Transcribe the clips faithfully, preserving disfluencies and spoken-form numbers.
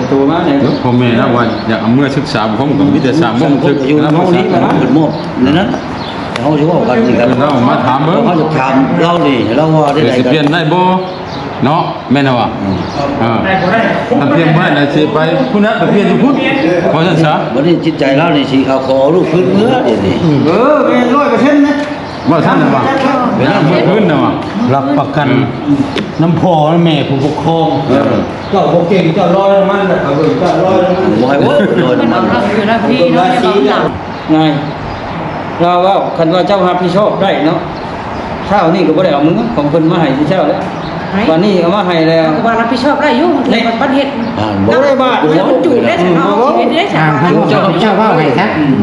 โทรมาเนี่ย เดี๋ยวพ่อแม่นะว่าอยากเอาเมือศึกษาผมก็มีแต่สร้างบ่บันทึก อยู่ นะ ห้องนี้นะ เพิ่นมอบในนั้น เฮาสิเว้ากันนี่ครับ เออ เฮามาถามเบิ่ง เฮาจะถามลาวนี่ ลาวว่าได้ เดี๋ยว ใด สิ กัน เปลี่ยนได้บ่เนาะ แม่นบ่ อืม เออ ได้บ่ได้ ถ้าเปลี่ยนบ่ได้น่ะสิไปพุ้นนะ ไปเปลี่ยนอยู่พุ้น ว่าซั่นซะ บัดนี้จิตใจลาวนี่สิเอาขอลูกคืนเมือเดี๋ยวนี้ เออ แม่น ร้อยเปอร์เซ็นต์ นะ ว่าซั่นน่ะว่า แม่น เมือคืนน่ะว่า รับประกัน เออ นำพ่อนำแม่ผู้ปกครอง เออ เจ้าบ่เก่ง เจ้าลอยนำมันน่ะ เขาเบิ่งเจ้าลอยนำมัน บ่ให้เว้าลอยนำมัน เบิ่งราศีน่ะ ง่าย ลาวเว้า คันว่าเจ้ารับผิดชอบได้เนาะ เช้านี้ก็บ่ได้เอามือของเพิ่นมาให้เจ้าแล้ว ให้ บัดนี้เอามาให้แล้ว ก็ว่ารับผิดชอบได้อยู่ นี่ มันบัดเฮ็ด อ่า บ่ได้บาท มันจุได้ซะเนาะ อืม ชีวิตได้ซะ อ่า เนาะ เจ้า เจ้าเว้าให้ซะ อืม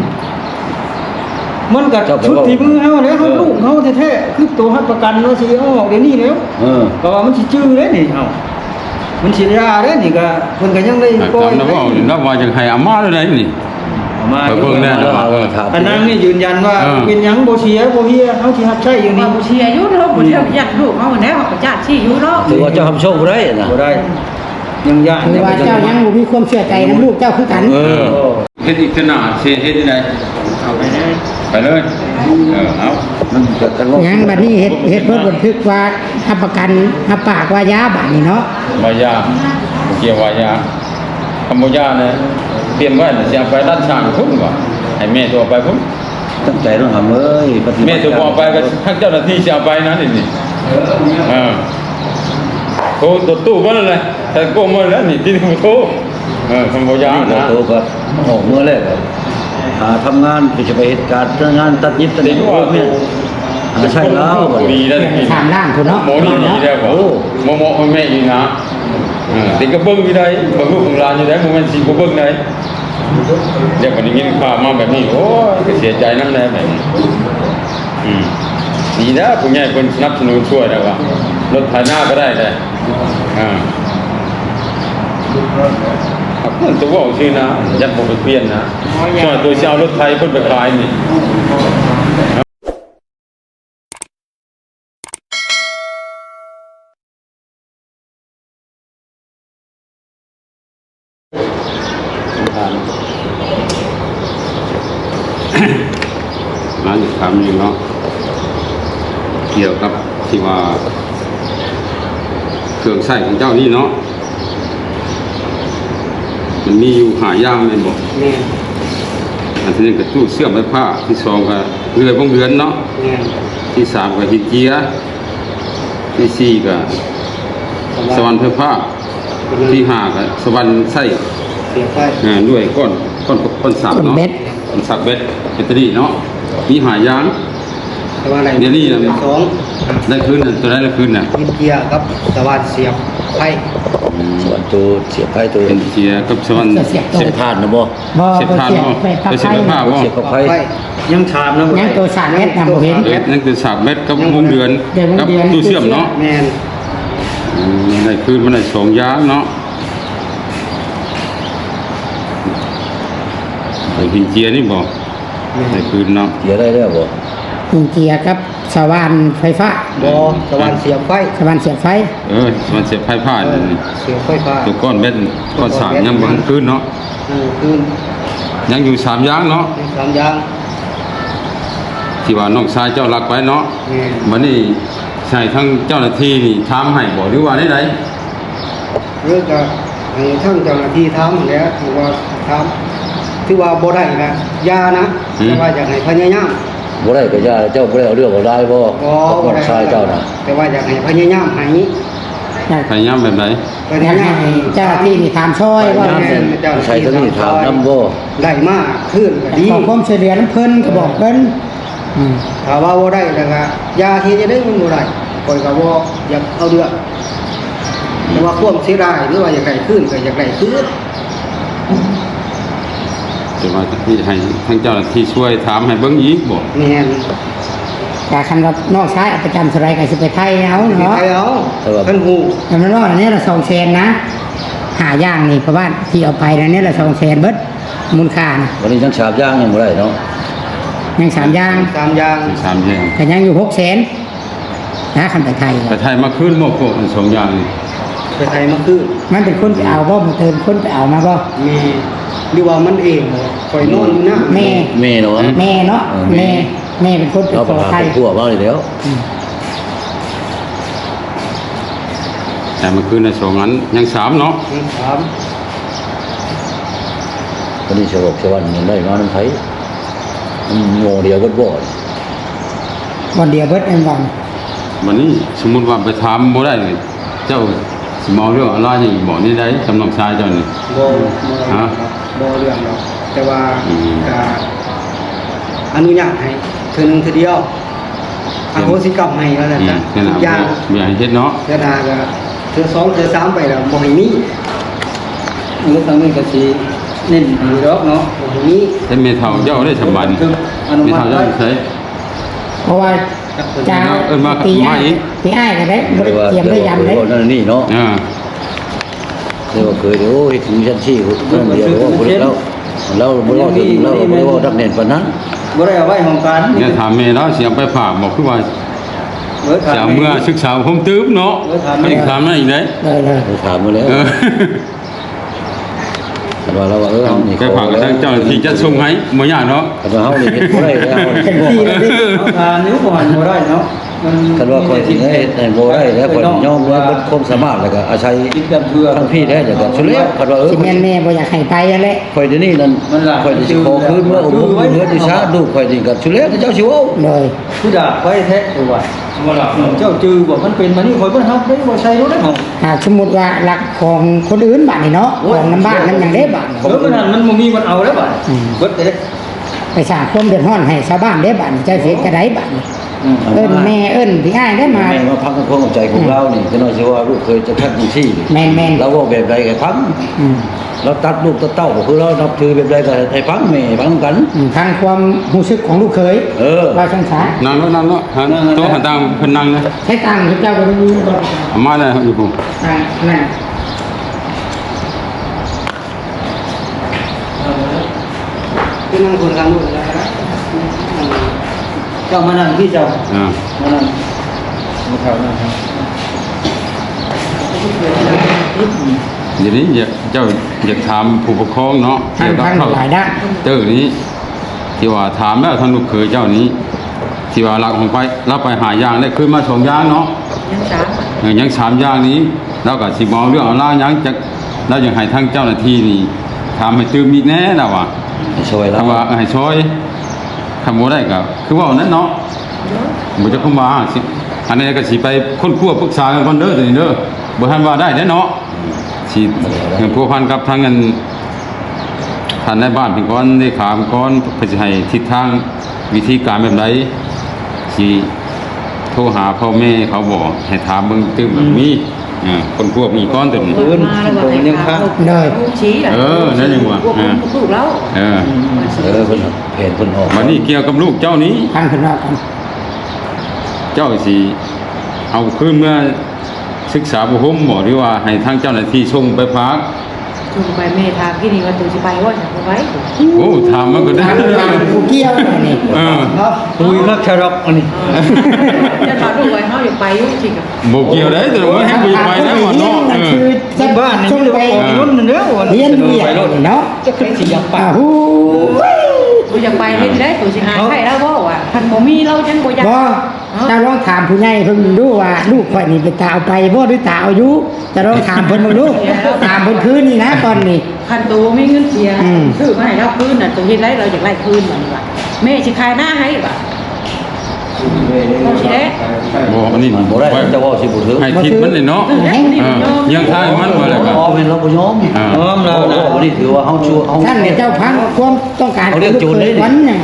มันก็ เจ้าไป สุด เว้า ที่มือเฮาแล้ว เออ ลูกเฮาแท้ๆ คือตัวรับประกันว่าสิเอาออกเดี๋ยวนี้แล้ว เออ ก็ว่ามันสิจื้อเด้นี่ เอ้า มันสิยาเด้นี่ก็ เพิ่นก็ยังได้ อ่ะ ก่อน ตามนั้นเว้านี่ แล้วว่าจังให้เอามาแล้วได้นี่ เอามา ไปเบิ่งแน่นะว่า เออ อันนั้นนี่ยืนยันว่า เออ เป็นหยังบ่เสียบ่เฮีย เฮาสิรับใช้อยู่นี่ ว่าบ่เสียอยู่เนาะ บ่เสีย อืม อยากลูกเฮาแน่ เฮาก็จ้าดสิอยู่เนาะ ถือว่าเจ้าทำโชคบ่ได้นะ บ่ได้ ยังย่าน ถือว่าเจ้ายังบ่มีความเชื่อใจนำลูกเจ้าคือกัน เออ เฮ็ดอีกขนาดสิเฮ็ดจั่งใด เอาไปเลย ไปเลย เออ เอา มันจะกันว่า ยังบัดนี้เฮ็ด เฮ็ดเบิดบันทึกว่ารับประกัน รับปากว่ายาบัดนี้เนาะ ว่ายา เกี่ยวว่ายา คำว่ายาเนี่ย เตรียมไว้น่ะ สิเอาไปด้านช่างพุ้นว่ะ ให้แม่ตัวไปพุ้น ตั้งใจต้องทำเอ้ย ปฏิบัติ แม่ตัวบอกไปก็ การ ทางเจ้าหน้าที่สิเอาไปนะนี่นี่ เออ โทรตัวตู้มาแล้วแหละ แต่โก้มาแล้วนี่ ที่โทร เออ คำว่ายา นี่ นะ โทรก็ออกเมือแล้วก็หาทำงาน ก็จะไปเฮ็ดการงานตัดหยิบตัด เดี๋ยวว่า โอ้ยแม่ หาใช่แล้ว ผู้ดีได้กิน สามล้านพุ้นเนาะ หมอนี่ดีได้บ่ โอ้ หมอ หมอแม่อีกนะ เออ เด็กก็เบิ่งอยู่ได้ เบิ่งลูกของหลานอยู่ได้ บ่แม่นสิบ่เบิ่งได้ เดี๋ยวก็ได้ยินข่าวมาแบบนี้ โอ้ย ก็เสียใจนำแน่แบบนี้ อืม ดีแล้ว ผู้ใหญ่เพิ่นสนับสนุนช่วยแล้วว่า รถไถนาก็ได้แต่ อ่า เพิ่นตัวเว้าซื่อนะ ยันบ่ไปเปลี่ยนนะ อ๋อ ยัน ช่วยตัวสิเอารถไถเพิ่นไปขายนี่ มาอีกคำหนึ่งเนาะ เกี่ยวกับที่ว่า เครื่องใช้ของเจ้านี่เนาะ มันมีอยู่ห้าอย่างแม่นบ่ แม่น อันที่หนึ่งก็ตู้เชื่อมไฟฟ้า ที่สองก็เลื่อยวงเดือนเนาะ แม่น ที่สามก็หินเจีย ที่สี่ก็สว่าน สว่านไฟฟ้า ที่ห้าก็สว่านใช้ เสียบไฟ อ่า ด้วยก้อน ก้อน ก้อนสักเนาะ ก้อนแบต ก้อนสักแบต แบตเตอรี่เนาะ มีห้าอย่าง แต่ว่าอะไร เดี๋ยวนี้นะ สอง ได้คืนน่ะ ตัวได้ละคืนน่ะ หินเจียกับสว่านเสียบไฟ อืม สว่านตัวเสียบไฟตัว หินเจียกับสว่าน เสียบ เสียบถ่านนะบ่ บ่ เสียบถ่านบ่ บ่เสียบไฟฟ้า ไปเสียบไฟฟ้าบ่ เสียบกับไฟ ไฟ ยังถามนะ ยังตัวสามเมตรนะบ่เห็น เออ ยังตัวสามเมตรกับวงเดือน เดี๋ยววงเดือน กับตู้เชื่อมเนาะ แม่น อืม ได้คืนมาได้สองอย่างเนาะ ไอ้หินเจียนี่บ่ แม่น ได้คืนเนาะ เจียได้แล้วบ่ หินเจียกับสว่านไฟฟ้า บ่ สว่านเสียบไฟ สว่านเสียบไฟ เออ สว่านเสียบไฟฟ้านี่ เสียบไฟฟ้า ตัวก้อนแบต ก้อนสากยังบ่ทันคืนเนาะ เออ คืน ยังอยู่สามอย่างเนาะ ยังสามอย่าง ที่ว่าน้องชายเจ้าลักไปเนาะ แม่น บัดนี้ใช่ทั้งเจ้าหน้าที่นี่ถามให้บ่ หรือว่าไดใด หรือก็ให้ทางเจ้าหน้าที่ถามหั้นแหละ ถือว่าถาม ถือว่าบ่ได้ก็อย่านะ อืม แต่ว่าอยากให้พยายาม บ่ได้ก็อย่า เจ้าบ่ได้เอาเรื่องเอาราวบ่ บ่ กับน้องชายเจ้าน่ะ แต่ว่าอยากให้พยายามให้ พยายามแบบใด พยายาม อยากให้เจ้าหน้าที่นี่ถามช่วยว่า พยายาม แม่น เจ้าหน้าที่ ใส่ตัวนี้ถามนำบ่ ได้มาคืนก็ดี ขอความช่วยเหลือนำเพิ่นก็บอกเพิ่น อืม ถ้าว่าบ่ได้แล้วก็อย่าเฮ็ดจั่งใดมันบ่ได้ ข้อยก็บ่อยากเอาเรื่อง แต่ว่าความเสียดายหรือว่าอยากได้คืนก็อยากได้คืน แต่ว่าที่ให้ทางเจ้าหน้าที่ช่วยถามให้เบิ่งอีกบ่ แม่น ก็คันว่าน้องชายเอาประจำเท่าใดก็สิไปไถ่เอาเนาะ สิไปไถ่เอา แต่ว่า คันฮู้ แต่มันว่าอันนี้ละสองแสนนะ ห้าอย่างนี่ เพราะว่าที่เอาไปแล้วเนี่ยละสองแสนเบิด มูลค่านะ วันนี้ยังสามอย่างยังบ่ได้เนาะ ยังสามอย่าง สามอย่าง สามอย่าง ก็ยังอยู่หกแสน นะ คันไปไถ่ ไปไถ่มาคืนบ่พวกอันสองอย่างนี่ ไปไถมาคืน มันเป็นคนไปเอาบ่ มื้อเติมคนไปเอามาบ่ แม่ หรือว่ามันเองบ่ ข่อยนอนอยู่นะ แม่ แม่เนาะ แม่เนาะ เออ แม่ แม่เป็นคนไป เอาไป ขอ หา ไถ ครอบครัวเว้าเลยแล้ว อืม แต่เมื่อคืนน่ะสองอัน ยังสามเนาะ ยังสาม วันนี้สวรรค์สวรรค์มันได้มานำไผ มันโมเดียวเบิดบ่ วันเดียวเบิดแม่นบ่ วันนี้สมมุติว่าไปถามบ่ได้ เจ้าสิมาเอาเรื่องเอาราวหยังอีกบ่ นี่ได้ กับน้องชายเจ้านี่ บ่ บ่ ฮะ บ่เรื่องดอก แต่ว่า อืม ก็อนุญาตให้เทื่อหนึ่งเทื่อเดียว อโหสิกรรมให้ว่าซั่นซะ อืม นั่นล่ะ ทุกอย่าง บ่อยากให้เฮ็ดเนาะ เทื่อหน้าก็เทื่อสองเทื่อสามไปแล้วบ่ให้มี เรื่องทางนี้ก็สิเน้นอยู่ดอกเนาะ บ่ให้มี แต่แม่เฒ่าเจ้าได้สำบัน คืออนุมัติ แม่เฒ่าเจ้าอยู่ไส เพราะว่า จะ เอิ้นมา พี่อ้าย มาอีก พี่อ้ายก็ได้ บ่ได้เตรียมได้ยำเลย เออ นั่นนี่เนาะ อ่า เรียกว่าเคยเด้อ โอ้ย ถึงชั้นสี่ เพิ่นเดียว เพิ่นเพิ่น เรา เราบ่ได้เว้าถึง เราบ่ได้เว้าดักแน่นปานนั้น บ่ได้เอาไว้ห้องการ เนี่ย ถามแม่เราสิเอาไปฝาก บอกคือว่า เออ ถาม สิเอาเมื่อศึกษาเพิ่มเติมเนาะ เออ ถามแม่ อันนี้ถามนั่นอีกเด้ ได้ ได้ ถามมาแล้ว เออ คันว่าเราว่า เออ เอานี่ ไปฝากกับทางเจ้าหน้าที่จัดส่งให้ บ่ยากเนาะ คันว่าเฮานี่เฮ็ดบ่ได้แล้ว เต็มที่เลย เอาทานอยู่บ่หันบ่ได้เนาะ มัน คันว่าข่อยสิได้เฮ็ดให้บ่ได้แล้ว ข่อยยอมรับเบิดความสามารถ แล้วก็อาศัย คิดแบบเพื่อ ทางพี่ได้ แล้วก็สุดแล้ว คันว่า เออ สิแม่นแม่บ่อยากให้ไปนั่นแหละ ข่อยเดี๋ยวนี้นั่น มันล่ะ ข่อยสิขอคืนเมื่ออบรมอยู่เฮือนอยู่ชาติ ลูกข่อยนี่ก็สุดแล้วแต่เจ้าสิเว้า โดย คือดาบไว้แท้ตัว บ่ล่ะ เจ้าจื่อบ่ มันเป็นมานี่ข่อยบ่ได้รับได้บ่ใช่รู้ได้ของ อ่า สมมุติว่าลักของคนอื่นบาดนี้เนาะ โอ้ย ของนำบ้านนำหยังเด้บาดนี้ เออ มันนั่นมันบ่มีมันเอาแล้วบาด อืม เบิดเลย ไปสร้างความเดือดร้อนให้ชาวบ้านเด้บาดนี้ เจ้าสิเฮ็ดจั่งใดบาดนี้ อืม เอิ้นแม่เอิ้นพี่อ้ายได้มา แม่มาพักความเข้าใจของเรานี่ จักหน่อยสิว่าลูกเคยจะทักจังซี่นี่ แม่นๆ เราเว้าแบบใดก็ฟัง อืม เราตัดลูกตัดเต้าก็คือเรานับถือแบบใดก็ให้ฟังแม่ฟังกัน อืม ฟังความรู้สึกของลูกเขย เออ ว่าซั่นซะ นั่งแล้วนั่งแล้ว นั่งแล้ว โต๊ะหันตางเพิ่นนั่งนะ ใช้ตังค์เจ้าก็บ่มีบ่ มาแล้วอยู่พุ่น อ่า นั่น ไปนั่งคนกลางลูกแล้วนะ เจ้ามานั่งที่เจ้า อ่า มานั่ง มาเท่านั่งครับ เดี๋ยวนี้อยาก เจ้าอยากถามผู้ปกครองเนาะ ท่าน เกี่ยวกับ ท่านหลายด้าน เจ้านี้ ที่ว่าถามแล้วทางลูกเขยเจ้านี้ ที่ว่าลักของไป เราไปหาอย่างได้คืนมาสองอย่างเนาะ ยังสาม เออ ยังสามอย่างนี้ เราก็สิบ่เอาเรื่องเอาราวหยัง จัก เราอยากให้ทางเจ้าหน้าที่นี่ ถามให้ตื่มอีกแหน่ เราว่า ให้ช่วยเรา คำว่าให้ช่วย คำบ่ได้ก็คือเว้านั่นเนาะ เนาะ บ่จักคำว่าสิ อันนี้ก็สิไปค้นคว้าปรึกษากันก่อนเด้อ ตัวนี้เด้อ บ่ทันว่าได้เด้อเนาะ สิ บ่ได้ เรื่องพัวพันกับทางอัน ท่านนายบ้านเพิ่นก่อน เลขาเพิ่นก่อน เพิ่นสิให้ทิศทางวิธีการแบบใด สิโทรหาพ่อแม่เขาบ่ ให้ถามเบิ่งตื่มแบบนี้ อืม อ่า ค้นคว้าเบิ่งก่อนตัวนี้ เอิ้น มาแล้วว่าให้ถาม โอ้ย ลูกชี้ล่ะ เออ นั่นยังว่า พวก อ่า ลูกเรา เออ เออ เพิ่น แผนเพิ่นออก บัดนี้เกี่ยวกับลูกเจ้านี้ ฟังเพิ่นว่ากัน เจ้าสิเอาคืนเมื่อศึกษาอบรมบ่ หรือว่าให้ทางเจ้าหน้าที่ส่งไปฝาก ส่งไป แม่ถามที่นี่ว่า "ตูสิไปบ่ ฉันบ่ไป" โอ้ ถามมันก็ได้ ถามผู้เกี่ยวอันนี้ เออ เนาะ คุยนักชะลอกอันนี้ จะถามลูกไว้ เฮาอยากไปอยู่จริงอะ บ่เกี่ยวได้ แต่ว่าให้กูไปนะว่าเนาะ เออ คือบ้านนี่มีแต่ว่าออกเงินนั่นแหละ เรียนเวียกเนาะ จะเป็นสิอยากไป อ่า ฮู้ บ่อยากไปเฮ็ดได้ ตูสิหาใครแล้วบ่ว่า คันบ่มีเราจังบ่อยาก บ่ เนาะ เจ้าลองถามผู้ใหญ่เพิ่นดูว่า ลูกข่อยนี่เป็นตาเอาไปบ่หรือตาเอาอยู่ เจ้าลองถามเพิ่นเบิ่งดู ถามเพิ่นคืนนี่นะ ตอนนี้ คันโตบ่มีเงินเสีย อืม ซื้อมาให้เราคืนน่ะ โตเฮ็ดไรเราอยากได้คืนบัดนี้ว่า แม่สิขายนาให้บัด บ่สิได้ บ่ อันนี้ บ่ได้ เจ้าเว้าสิบ่ถือ ให้ทิศมันนี่เนาะ เออ ให้ทิศมันเนาะ เออ ยังท้ายมันว่าแล้วก็ อ๋อ เป็นเราบ่ยอม อ่า ยอมแล้วนะ โอ้ นี่ถือว่าเฮาชั่ว เฮา ท่านเจ้าพังความต้องการ เอาเรื่องโจรเลย วันหนึ่ง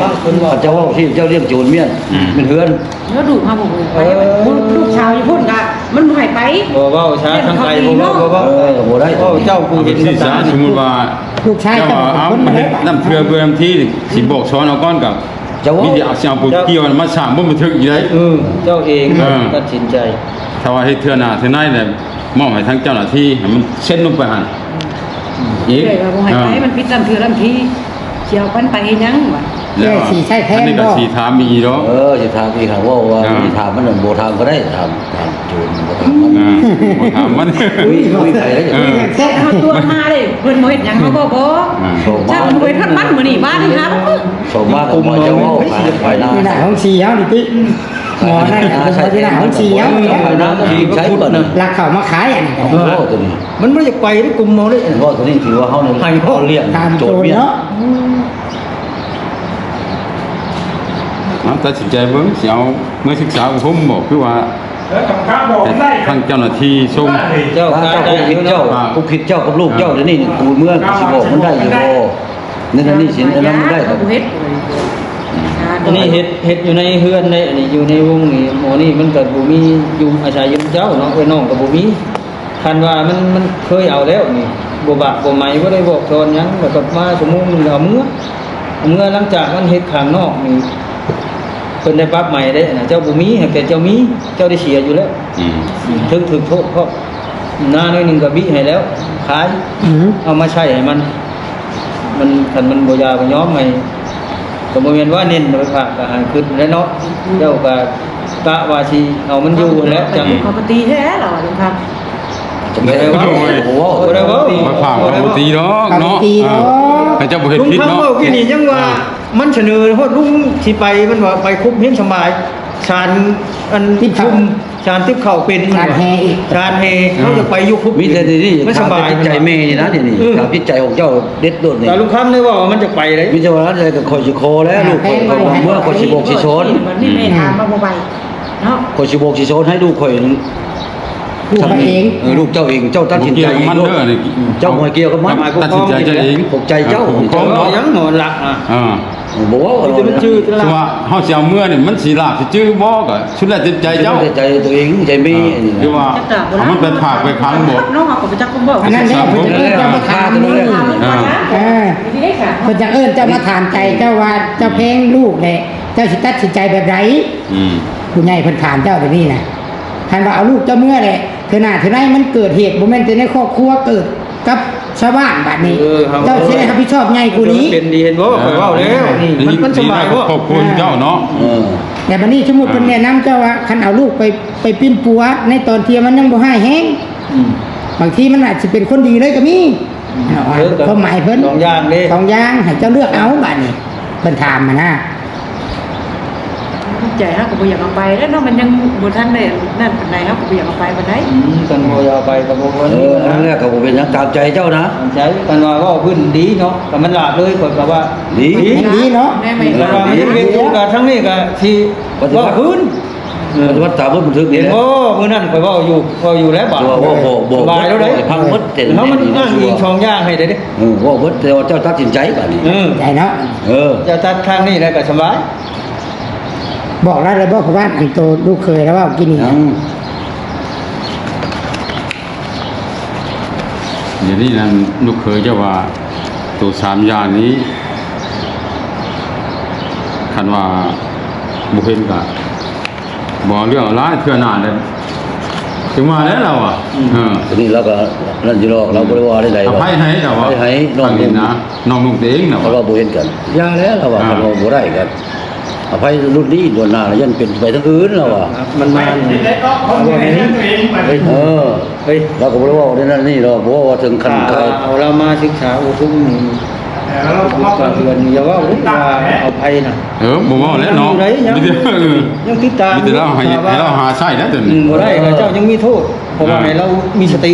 เจ้าเว้าสิ เจ้าเรื่องโจรเมียน อืม เป็นเฮือน แล้วลูกเฮาบ่ไป เออ ลูกสาวอยู่พุ่นกะมันบ่ให้ไป บ่เว้าช้าทางไกล บ่เว้า บ่เว้า เออ บ่ได้ เว้าเจ้าผู้เห็นกับตา สมมุติว่า ลูกชาย เจ้าว่า เจ้า เอามาเฮ็ดน้ำเทื่อเพื่อน้ำที่ สิบอกสอนเอาก่อนกับ เจ้าเว้า มีแต่เอาสิเอาผู้เกี่ยวมาสร้างบ่บันทึกอีกได้ เออ เจ้าเอง เออ ตัดสินใจ ถ้าว่าเฮ็ดเทื่อหน้าเทื่อในเนี่ย มอบให้ทางเจ้าหน้าที่ให้มันเซ็นลงไปหั่น อืม อีก เอ้ยว่าบ่ให้ไป เออ มันผิดน้ำเทื่อน้ำที่ สิเอามันไปเฮ็ดหยังวะ แล้วสิใช้แทนบ่ อันนี้ก็สิถามอีกเนาะ เออ สิถามอีก ถามว่า ว่า อ่า สิถามมันบ่ถามก็ได้ ถาม ถามโจรบ่ถามมัน อ่า บ่ถามมัน อุ้ย อุ้ย ใครได้ เออ แซ่บเอาตัวมาเลย เพิ่นบ่เฮ็ดหยัง เฮาบ่บอก อ่า ส่งมา จักเพิ่นทันมันมื้อนี้ บ้านนี่ครับ ส่งมาก็บ่จะเว้า ไป ไปนะ นี่น่ะ ของสีเฮานี่ติ หมอนั่น อ่า ใช่ ที่น่ะ ของสีเฮานี่ ไปนะ ที่ใช้ก่อนนะ ลักเข้ามาขายอันนี้ เออ เว้าตัวนี้ มันบ่ได้ไปได้กลุ่มเฮาเลย เว้าตัวนี้ถือว่าเฮาเนี่ย ให้เฮาเลี้ยง ตามโจรเมีย โจรเนาะ เอาตัดสินใจเบิ่ง สิเอาเมือศึกษาอบรมบ่ คือว่า เออ ทางเจ้าหน้าที่ส่ง เจ้า เจ้าผู้ผิดเจ้า อ่า ผู้ผิดเจ้ากับลูกเจ้า เดี๋ยวนี้กูเมือกูสิบอกมันได้อยู่บ่ นี่นั่นนี่สิ อันนั้นมันได้ครับ บ่เฮ็ดเลย อันนี้เฮ็ด เฮ็ดอยู่ในเฮือนได้ อันนี้อยู่ในวงนี่ หมอนี่มันก็บ่มีอยู่อาศัยอยู่เจ้าเนาะ เอ้ยน้องก็บ่มี คันว่ามัน มันเคยเอาแล้วนี่ บ่บากบ่ไหม บ่ได้บอกสอนหยัง แล้วก็มาชั่วโมงหนึ่งเอาเมือ เอาเมือหลังจากมันเฮ็ดข้างนอกนี่ เพิ่นได้ปรับใหม่เด้นะ เจ้าบ่มี หากแต่เจ้ามี เจ้าได้เสียอยู่แล้ว อืม ถึง ถึงโทษพร้อม หน้าน้อยหนึ่งก็บิให้แล้ว ขาย อืม เอามาใช้ให้มัน มัน คันมันบ่อยากก็ยอมให้ ก็บ่แม่นว่าเน้นไปฝากก็ให้ขึ้นแล้วเนาะ เจ้าก็กะว่าสิเอามันอยู่แล้วจัง เขาก็ตีแท้เหรอลุงครับ จะไม่ได้ว่า โอ้โห บ่ได้เว้า มาฝากก็บ่ตีดอกเนาะ บ่ตีดอก อ่า ให้เจ้าบ่เฮ็ดผิดเนาะ ลุงคำเว้ากี้นี่ยังว่า อ่า มันเสนอฮอดลุงสิไป มันว่าไปคุบเฮียนสบาย สารอัน ติดเขา คุม ชานติ๊บเข่าเป็น ชานแห่อีก ชานแห่ เออ เขาจะไปอยู่คุก มีแต่นี่ มันสบาย ถามจิตใจแม่นี่นะ นี่ นี่ เออ ถามจิตใจของเจ้าเด็ดโดดนี่ แต่ลุงคำได้ว่ามันจะไปเลย มีแต่ว่าอะไรก็คอยสิขอแล้ว อ่า ลูกคอย ไป คอยเมื่อคอยสิบอกสิสอน มันไม่แม่ถามมาบ่ไปเนาะ คอยสิบอกสิสอนให้ลูกคอย ลูกเขาเอง เออ ลูกเจ้าเอง เจ้าตัดสินใจเอง มันเด้อนี่ เจ้าบ่เกี่ยวกับมัน ตัดสินใจเจ้าเอง ขอบใจเจ้า เออ ผมก็ เจ้ายังนอนหลับอ่ะ อ่า บ่เว้า มีแต่มันจืด คือว่าเฮาสิเอาเมือนี่มันสิลาบสิจื้อบ่ก็สุดแล้วแต่ใจเจ้า ใจตัวเอง ใจแม่ อ่า อันนี้นะ คือว่าเอามันไปฝากไปขังบ่ น้องเขาก็ไปจักคนบอก อันนั้นแหละ เพิ่นจะเอิ้นเจ้ามาถามนี่ อ่า เออ เพิ่นจะเอิ้นเจ้ามาถามใจเจ้าว่าเจ้าแพงลูกแหละ เจ้าสิตัดสินใจแบบใด อืม ผู้ใหญ่เพิ่นถามเจ้าแบบนี้นะ คันว่าเอาลูกเจ้าเมือแหละ เทื่อหน้าเทื่อในมันเกิดเหตุ บ่แม่นแต่ในครอบครัว เกิดกับชาวบ้านบัดนี้ เออ เฮา เจ้าสิได้รับผิดชอบใหญ่กว่านี้ เป็นดีเห็นบ่ ข้อยเว้าแล้ว นี่ มัน มันสบายบ่ ครอบครัวเจ้าเนาะ เออ แต่บัดนี้สมมุติเพิ่นแนะนำเจ้าว่า คันเอาลูกไป ไปปิ้นปัวในตอนที่มันยังบ่ร้ายแรง อืม บางทีมันอาจสิเป็นคนดีเลยก็มี เออ ความหมายเพิ่น สองอย่างเด้ สองอย่าง ให้เจ้าเลือกเอาบัดนี้ เพิ่นถามมานะ ใจเฮาก็บ่อยากเอาไปแล้วเนาะ มันยังบ่ทันได้นั่นปานใด เฮาก็บ่อยากเอาไปปานใด อืม คันบ่อยากเอาไปก็บ่ควร เออ นั่นแหละก็บ่เป็นหยัง ตามใจเจ้านะ ตามใจ คันว่าเว้าพื้นดีเนาะ ก็มันหลาบเลย ข้อยก็ว่า ดี ดี ดีเนาะ แม่นไหม คันว่ามันยังเวียนอยู่กับทางนี้ก็สิเว้าพื้น ปฏิบัติตามเบิ่งบันทึกนี่แหละ เห็นบ่ มื้อนั้นข้อยเว้าอยู่ เว้าอยู่แล้วบาด ว่า ว่าบอก บอก สบายแล้วเด้ ให้ฟังหมด เห็น แล้วมันอ้างอิงสองอย่างให้ได้เด้ เออ เว้าหมด แต่ว่าเจ้าตัดสินใจบาดนี้ เออ ใจเนาะ เออ เจ้าตัดทางนี้แล้วก็สบาย บอกแล้วเลยบอกว่าอันโตลูกเขยแล้วว่ากินอีก ยัง เดี๋ยวนี้นั่นลูกเขยเจ้าว่า ตัวสามอย่างนี้ คันว่าบ่เห็นก็ บ่เอาเรื่องเอาราวเทื่อหน้าเลย ถึงว่าแล้วเราอ่ะ อืม เออ ทีนี้เราก็นั่นอยู่ดอก เราบ่ได้ว่าได้ใด อ ดอก ภัยให้เราอ่ะ อภัยให้น้อง อภัยนะ น้องนุ่งตัวเองนะ เพราะว่าบ่เห็นกัน อย่าแล้วเราว่า อ่า คันว่าบ่ได้กัน อภัยรุ่นนี้ รุ่นหน้าเรายังเป็นไปทางอื่นเราอ่ะ มันมา เออ เฮ้ย เราก็บ่ได้ว่าได้นั่นนี่ดอก บ่ว่าถึงขั้น อ่า ใคร เอาเรามาศึกษาอบรมนี่ แต่เราก็ ลูกกลางเดือนนี่อย่าว่าว่าเอาภัยนะ เออ บ่ว่าแล้วเนาะ อยู่ไหนยัง มีแต่ เออ ยังติดตาม มีแต่เราให้ อยู่ ให้เราหาใช้แล้วเดี๋ยวนี้ อืม บ่ได้ เออ เจ้ายังมีโทษ เพราะว่า อ่า ให้เรามีสติ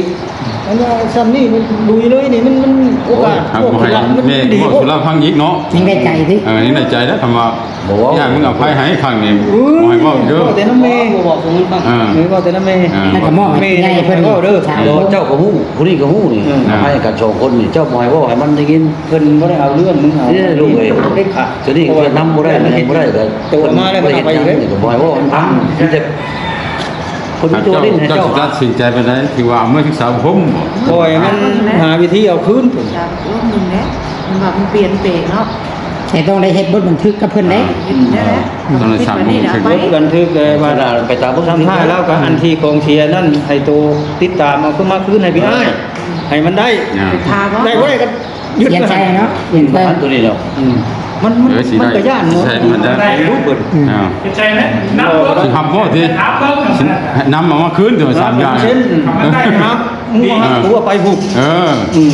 อันว่าซ้ำนี่มันลุยเลยนี่ มัน มันโอกาส โอ้ย พวก ให้ มัน แม่ ดี บอกสุราพังอีกเนาะ ยังได้ใจสิ เออ ยังได้ใจแล้วคำว่า บ่ว่า ย่านมึงเอาไผให้ข้างนี้ อืม บ่ให้เว้าเด้อ เว้าแต่น้ำแม่ บ่บอกสมมุติว่า อ่า เออ เว้าแต่น้ำแม่ อ่า แล้วก็มอบให้ แม่ ใหญ่เพิ่น เว้าเด้อ สาม เดี๋ยว คน เจ้าก็ฮู้ ผู้นี้ก็ฮู้นี่ อืม อ่า ให้กันสองคนนี่ เจ้าบ่ให้เว้าให้มันได้ยิน เพิ่นบ่ได้เอาเรื่องมึงเอา นี่ลูกเอ้ย เด็ดขาด ตัวนี้เพิ่นนำบ่ได้ มันเฮ็ดบ่ได้ก็ ตัวมาแล้วมันเอาไปอยู่เด้ เพิ่นบ่ได้เฮ็ดหยังนี่ก็บ่ให้เว้าให้มันฟัง มีแต่ คนมีตัวเล่นให้เจ้า เจ้าสิตัดสินใจไปไหน ที่ว่าเมื่อศึกษาอบรมบ่ ปล่อยมันหาวิธีเอาคืน จากร่วมหนึ่งแล้วมันว่ามันเปลี่ยนแปลงเนาะ แต่ต้องได้เฮ็ดบทบันทึกกับเพิ่นเด้ เห็นได้แล้ว ต้องได้สร้างบทบันทึก บทบันทึกเลยว่า ไปตามบทบันทึก ทำท่าแล้วก็อันที่กองเชียร์นั่นให้โตติดตามเอาขึ้นมาคืนให้พี่อ้าย ให้มันได้ อ่า ถามว่า ได้บ่ได้ก็หยุด เขียนใส่เนาะ เขียนใส่ ตัวนี้เนาะ อืม มันมัน เออ สิได้ มันก็ย่านหมด ใช่ มันได้ ได้รู้เบิด อืม อ่า ใช่ไหม นับ สิหับบ่ติ นับเบิ่ง สินำเอามาคืนเถอะ สามอย่าง เช่น มันได้ครับ หมู่หัก เออ หัวไปหุบ เออ อืม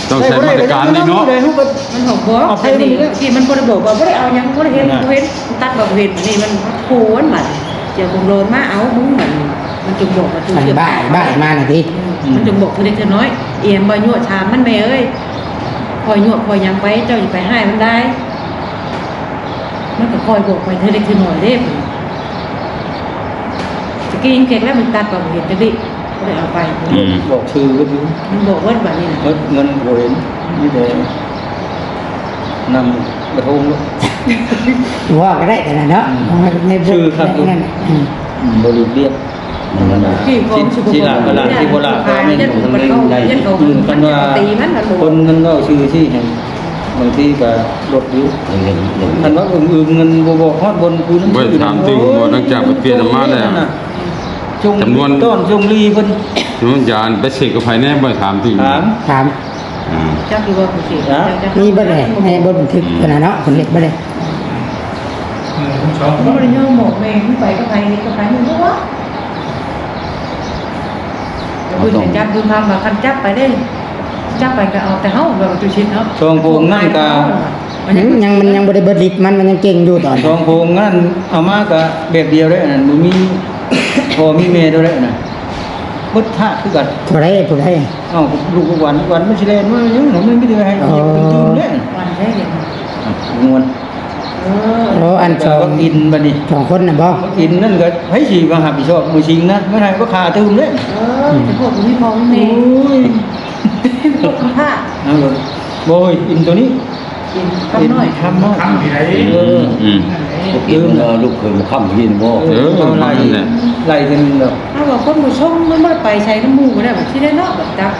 ต้องใช้มาตรการนี่เนาะ ได้บ่ได้ มันหกบ่ เอาไป อันนี้ นี่ ที่มันบ่ได้บอกว่าบ่ได้เอาหยัง บ่ได้เห็น น่ะ บ่เห็น ตัดบ่เห็น นี่มันโขนบัด เจ้าของโลนมาเอามึงบัดนี้ มันจึงบอกว่า มันบ่าย บ่ายมาน่ะติ อืม มันจึงบอกเทื่อเล็กเทื่อน้อย เอียงบ่ยั่วถามมัน แม่เอ้ย คอยยั่วคอยหยังไป เจ้าอย่าไปให้มันได้ มันก็คอยบอกไปเทื่อเล็กเทื่อน้อยเด้ ตะกี้ยังเก่งแล้ว มันตัดบ่เห็นจักดิ บ่ได้เอาไป อืม บอกชื่อก็อยู่ มันบอกว่าบัดนี้น่ะ เงิน เงินบ่เห็น มีแต่นำกระทง ว่าก็ได้แต่ละเนาะ อืม ในบุญ ชื่อครับ ในนั่นน่ะ อืม อืม บ่หลีกเลี่ยง ที่ของ ที่ ที่หลังก็หลัง ที่โบราณก็ไม่ เฮ็ดของมัน อืม คันว่า ตีมัน มันบ่ คนมันเว้าชื่อที่แห่ง บางทีก็ลดอยู่ เออ เออ เออ คันว่าอึ้งๆ เงินบ่บอกฮอดบนคืน บ่ได้ถามถึง บ่ หลังจากไปเปลี่ยนมาแล้ว นั่นน่ะ จง จำนวน ต้อนจงรีเพิ่น จำนวนยาไปเสกกับไผแน่ บ่ได้ถามถึง ถาม ถาม อ่า จักอยู่บ่ผู้สิ ฮะ จัก มีบ่ได้ ในบทบันทึกเพิ่นน่ะเนาะ เพิ่นเฮ็ดบ่ได้ เออ ทั้งสอง มันบ่ได้ยอมบอกแม่ มันไปกับไผ เฮ็ดกับไผ มันบ่ว่า เพิ่นจะจับอยู่มา ว่าคันจับไปเด้ จับไปก็เอาแต่เฮา ว่าจุชิดเนาะ สองพระองค์นั่นก็ อืม ยัง มันยังบ่ได้เบิดฤทธิ์มัน มันยังเก่งอยู่ตอนนี้ สองพระองค์นั่นเอามาก็แบบเดียวเด้ อันนั้นบ่มีพ่อมีแม่เด้อเด้ อันนั้นเบิดธาตุคือกัน ผู้ใด ผู้ใด เอ้า ลูกหวาน หวานมันสิแล่นมาหยัง มันมีแต่ให้ อ๋อ เพิ่นตื่นเด้ วันได้เห็น อ่ะ ม่วน เออ โอ้ อันสอง บักอินบัดนี้ สองคนน่ะบ่ บักอินนั่นก็ไผสิมารับผิดชอบมื้อชิงนะ มันให้บ่ขาตื่มเด้ เออ แต่พวกนี้พ่อแม่ โอ้ย พวกคำพา นั่นเลย บ่ อินตัวนี้ อินคำน้อย อินคำน้อย คำที่ไหน เออ อืม อืม นั่นแหละ บ่กิน เออ ลูกเขยบ่ค้ำกินบ่ เออ เออ เอาไล่ นั่นแหละ ไล่กันเนาะ ถ้าว่าคนบ่ชงมันบ่ได้ไปใส่น้ำหมู่ก็ได้ แบบที่ได้เนาะ แบบจัก